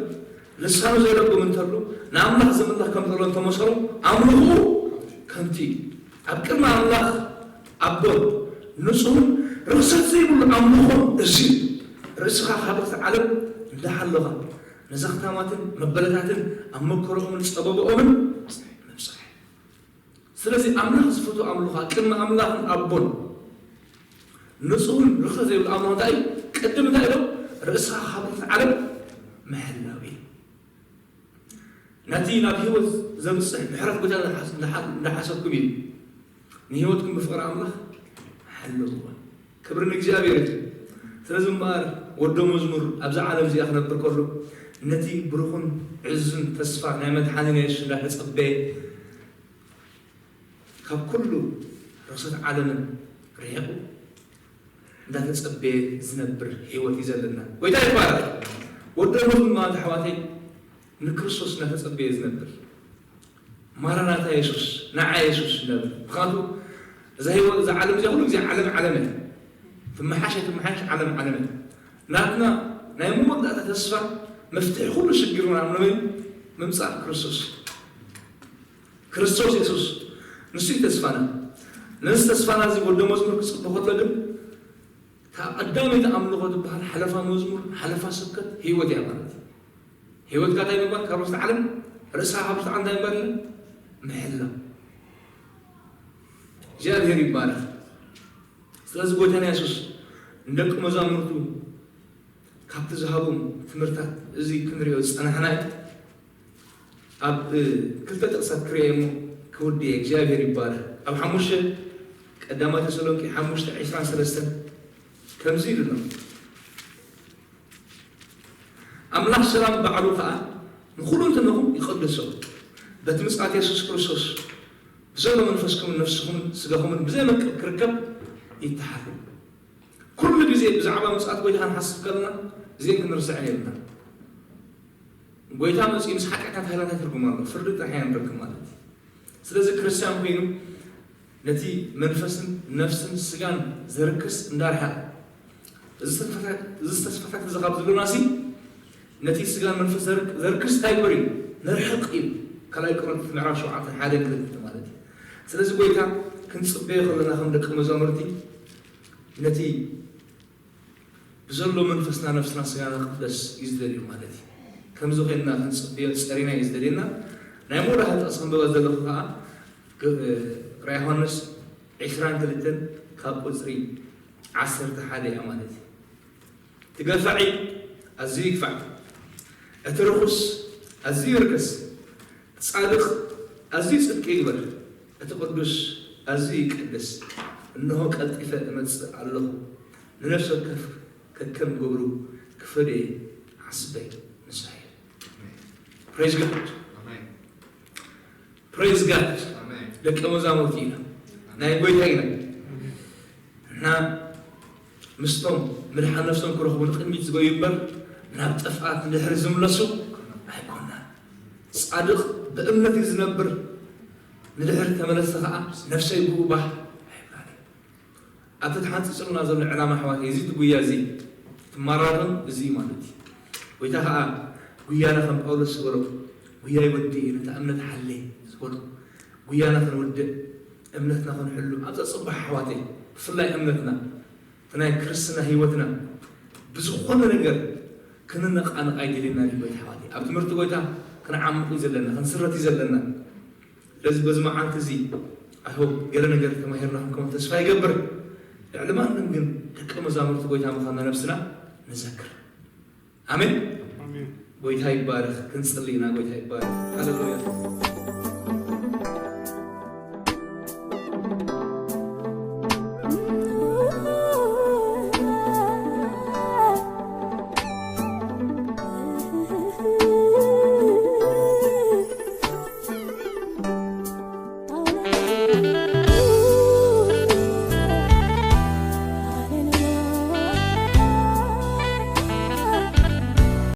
ልሳኑ ዘይረጉም እንተሎ፣ ንኣምላኽ ዝምለኽ ከም ዘሎ እንተመሰሎ፣ ኣምልኾኡ ከንቱ እዩ። ኣብ ቅድሚ ኣምላኽ ኣቦን ንጹህን ርኽሰት ዘይብሉ ኣምልኾን እዚ እዩ። ርእስኻ ካብ ርእሲ ዓለም እንዳሓለኻ፣ ነዘኽታማትን መበለታትን ኣብ መከረኦምን ጸበብኦምን ምብጻሕ። ስለዚ ኣምላኽ ዝፈትዎ ኣምልኾ፣ ኣብ ቅድሚ ኣምላኽን ኣቦን ንጹህን ርኽሰት ዘይብሉ ኣምልኾ እንታይ እዩ? ቅድም እንታይ ኢሎም? ርእስኻ ካብ ርኽሰት ዓለም ምሕላው እዩ። ነቲ ናብ ህይወት ዘምጽእ ምሕረት ጎይታ እንዳሓስ-፣ እንዳሓ-፣ እንዳሓሰብኩም እዩ። ንህይወትኩም ብፍቕሪ ኣምላኽ ሓልውዋ። ክብሪ ንእግዚኣብሔር እዩ። ስለዚ እምበኣር ወዶ መዝሙር ኣብዛ ዓለም እዚኣ ክነብር ከሎ ነቲ ብሩኽን ዕዙዝን ተስፋ ናይ መድሓኒና የሱስ እንዳተጸበየ ካብ ኩሉ ርኽሰት ዓለምን ርሒቑ እንዳተጸበየ ዝነብር ህይወት እዩ ዘለና። ጎይታ ይባረክ። ወዲ ሮም ማለት ኣሕዋተይ ንክርስቶስ እንዳተጸበየ ዝነብር፣ ማራናታ የሱስ፣ ንዓ የሱስ እንዳበለ። ምኽንያቱ እዛ ህይወት፣ እዛ ዓለም እዚኣ ኩሉ ግዜ ዓለም ዓለም እያ። ትመሓሽ ኣይትመሓሽ ዓለም ዓለም እያ። ናትና ናይ መወዳእታ ተስፋ፣ መፍትሒ ኩሉ ሽግርና ንመን? ምምጻእ ክርስቶስ። ክርስቶስ የሱስ ንሱ እዩ ተስፋና። ነዚ ተስፋና እዚ ወደ መዝሙር ክጽበ ከሎ ግን፣ እታ ቀዳመይቲ ኣምልኾ ትበሃል ሓለፋ መዝሙር፣ ሓለፋ ስብከት ህይወት እያ ማለት እዩ። ህይወትካ እንታይ ምግባር? ካብ ርስቲ ዓለም፣ ርእስኻ ካብ ርስቲ ዓለም እንታይ ምግባር? ምሕላው። እግዚኣብሔር ይባረኽ። ስለዚ ጎይታና የሱስ ንደቂ መዛሙርቱ ካብቲ ዝሃቦም ትምህርታት እዚ ክንሪኦ ዝጸናሕና እዩ። ኣብ ክልተ ጥቕሳት ክሪኦ እሞ ክውድእ እየ። እግዚኣብሔር ይባረኽ። ኣብ ሓሙሽተ ቀዳማይ ተሰሎንቄ ሓሙሽተ ዕስራን ሰለስተን ከምዚ ኢሉ ኣሎ። ኣምላኽ ሰላም ባዕሉ ከኣ ንኹሉንትንኹም ይቐድሶ፣ በቲ ምጽኣት የሱስ ክርስቶስ ብዘሎ መንፈስኩምን ነፍስኹምን ስጋኹምን ብዘይ መልክዕ ክርከብ ይተሓል። ኩሉ ግዜ ብዛዕባ ምጽኣት ጎይታ ክንሓስብ ከለና እዚአን ክንርስዐን የብልና። ጎይታ መጺኡ ምስ ሓጢኣትና ተሃላና ትርጉም ኣሎ፣ ፍርዲ ጥራሕ ኢና ንረክብ ማለት እዩ። ስለዚ ክርስትያን ኮይኑ ነቲ መንፈስን ነፍስን ስጋን ዘርክስ እንዳርሓቐ፣ እዚ ተስፋታት፣ እዚ ተስፋታት እዚ ካብ ዘሎና ሲ ነቲ ስጋን መንፈስ ዘርክ-፣ ዘርክስ እንታይ ግበር እዩ? ነርሕቕ እዩ። ካልኣይ ቆሮንቶስ ምዕራፍ ሸውዓተ ሓደ ክልተ ማለት እዩ። ስለዚ ጎይታ ክንጽበዮ ከለና ከም ደቂ መዛሙርቲ ነቲ ብዘሎ መንፈስና ነፍስና ስጋና ክቕደስ እዩ ዝደልዩ ማለት እዩ። ከምዚ ኮይንና ክንጽበዮ ጸሪና እዩ ዝደልየና። ናይ መወዳእታ ጥቕሲ ከንብባ ዘለኹ ከኣ ግ-፣ ራእይ ዮሃንስ ዕስራን ክልተን ካብ ቁጽሪ ዓሰርተ ሓደ እያ ማለት እዩ። እቲ ገፋዒ ኣዝዩ ይግፋዕ፣ እቲ ርኹስ ኣዝዩ ይርከስ፣ እቲ ጻድቕ ኣዝዩ ጽድቂ ይግበር፣ እቲ ቅዱስ ኣዝዩ ይቀደስ። እንሆ ቀልጢፈ እመጽእ ኣለኹ፣ ንነፍሲ ወከፍ ከከም ግብሩ ክፈድዮ ይሓስብ እዩ። ንስሓ እዩ። Praise God። ኣሜን። Praise God። ኣሜን። ደቀ መዛሙርቲ ኢና። ናይ ጎይታ ኢና። እና ምስቶም ምድሓን ነፍሶም ክረኽቡ ንቕድሚት ዝጎዩ እምበር ናብ ጥፍኣት ንድሕሪ ዝምለሱ ኣይኮናን። ጻድቕ ብእምነት እዩ ዝነብር፣ ንድሕሪ ተመለሰ ኸኣ ነፍሰይ ብኡ ባህ ኣይብላን እዩ። ኣብቲ ተሓንጺጹልና ዘሎ ዕላማ ኣሕዋተይ፣ እዚ እቲ ጉያ እዚ፣ እቲ ማራቶን እዚ እዩ ማለት እዩ። ጎይታ ኸኣ ጉያና ከም ጳውሎስ ዝበሎ፣ "ጉያይ ወዲእ፣ ነታ እምነት ሓሌ" ዝበሎ፣ ጉያና ክንውድእ፣ እምነትና ክንሕሉ፣ ኣብዛ ጽባሕ ኣሕዋተይ፣ ብፍላይ እምነትና፣ እቲ ናይ ክርስትና ህይወትና፣ ብዝኾነ ነገር ክንነቓነቕ ኣይደልየናን እዩ ጎይታ ኣሕዋተይ። ኣብ ትምህርቲ ጎይታ ክንዓምቕ እዩ ዘለና፣ ክንስረት እዩ ዘለና። ስለዚ በዚ መዓልቲ እዚ፣ I hope፣ ገለ ነገር ተማሂርና ክንከውን ተስፋ ይገብር። ልዕሊ ማንም ግን ደቀ መዛሙርቲ ጎይታ ምዃንና ነብስና ንዘክር። ኣሜን። ኣሜን። ጎይታ ይባረኽ። ክንጽሊ ኢና። ጎይታ ይባረኽ። ሃሌሉያ።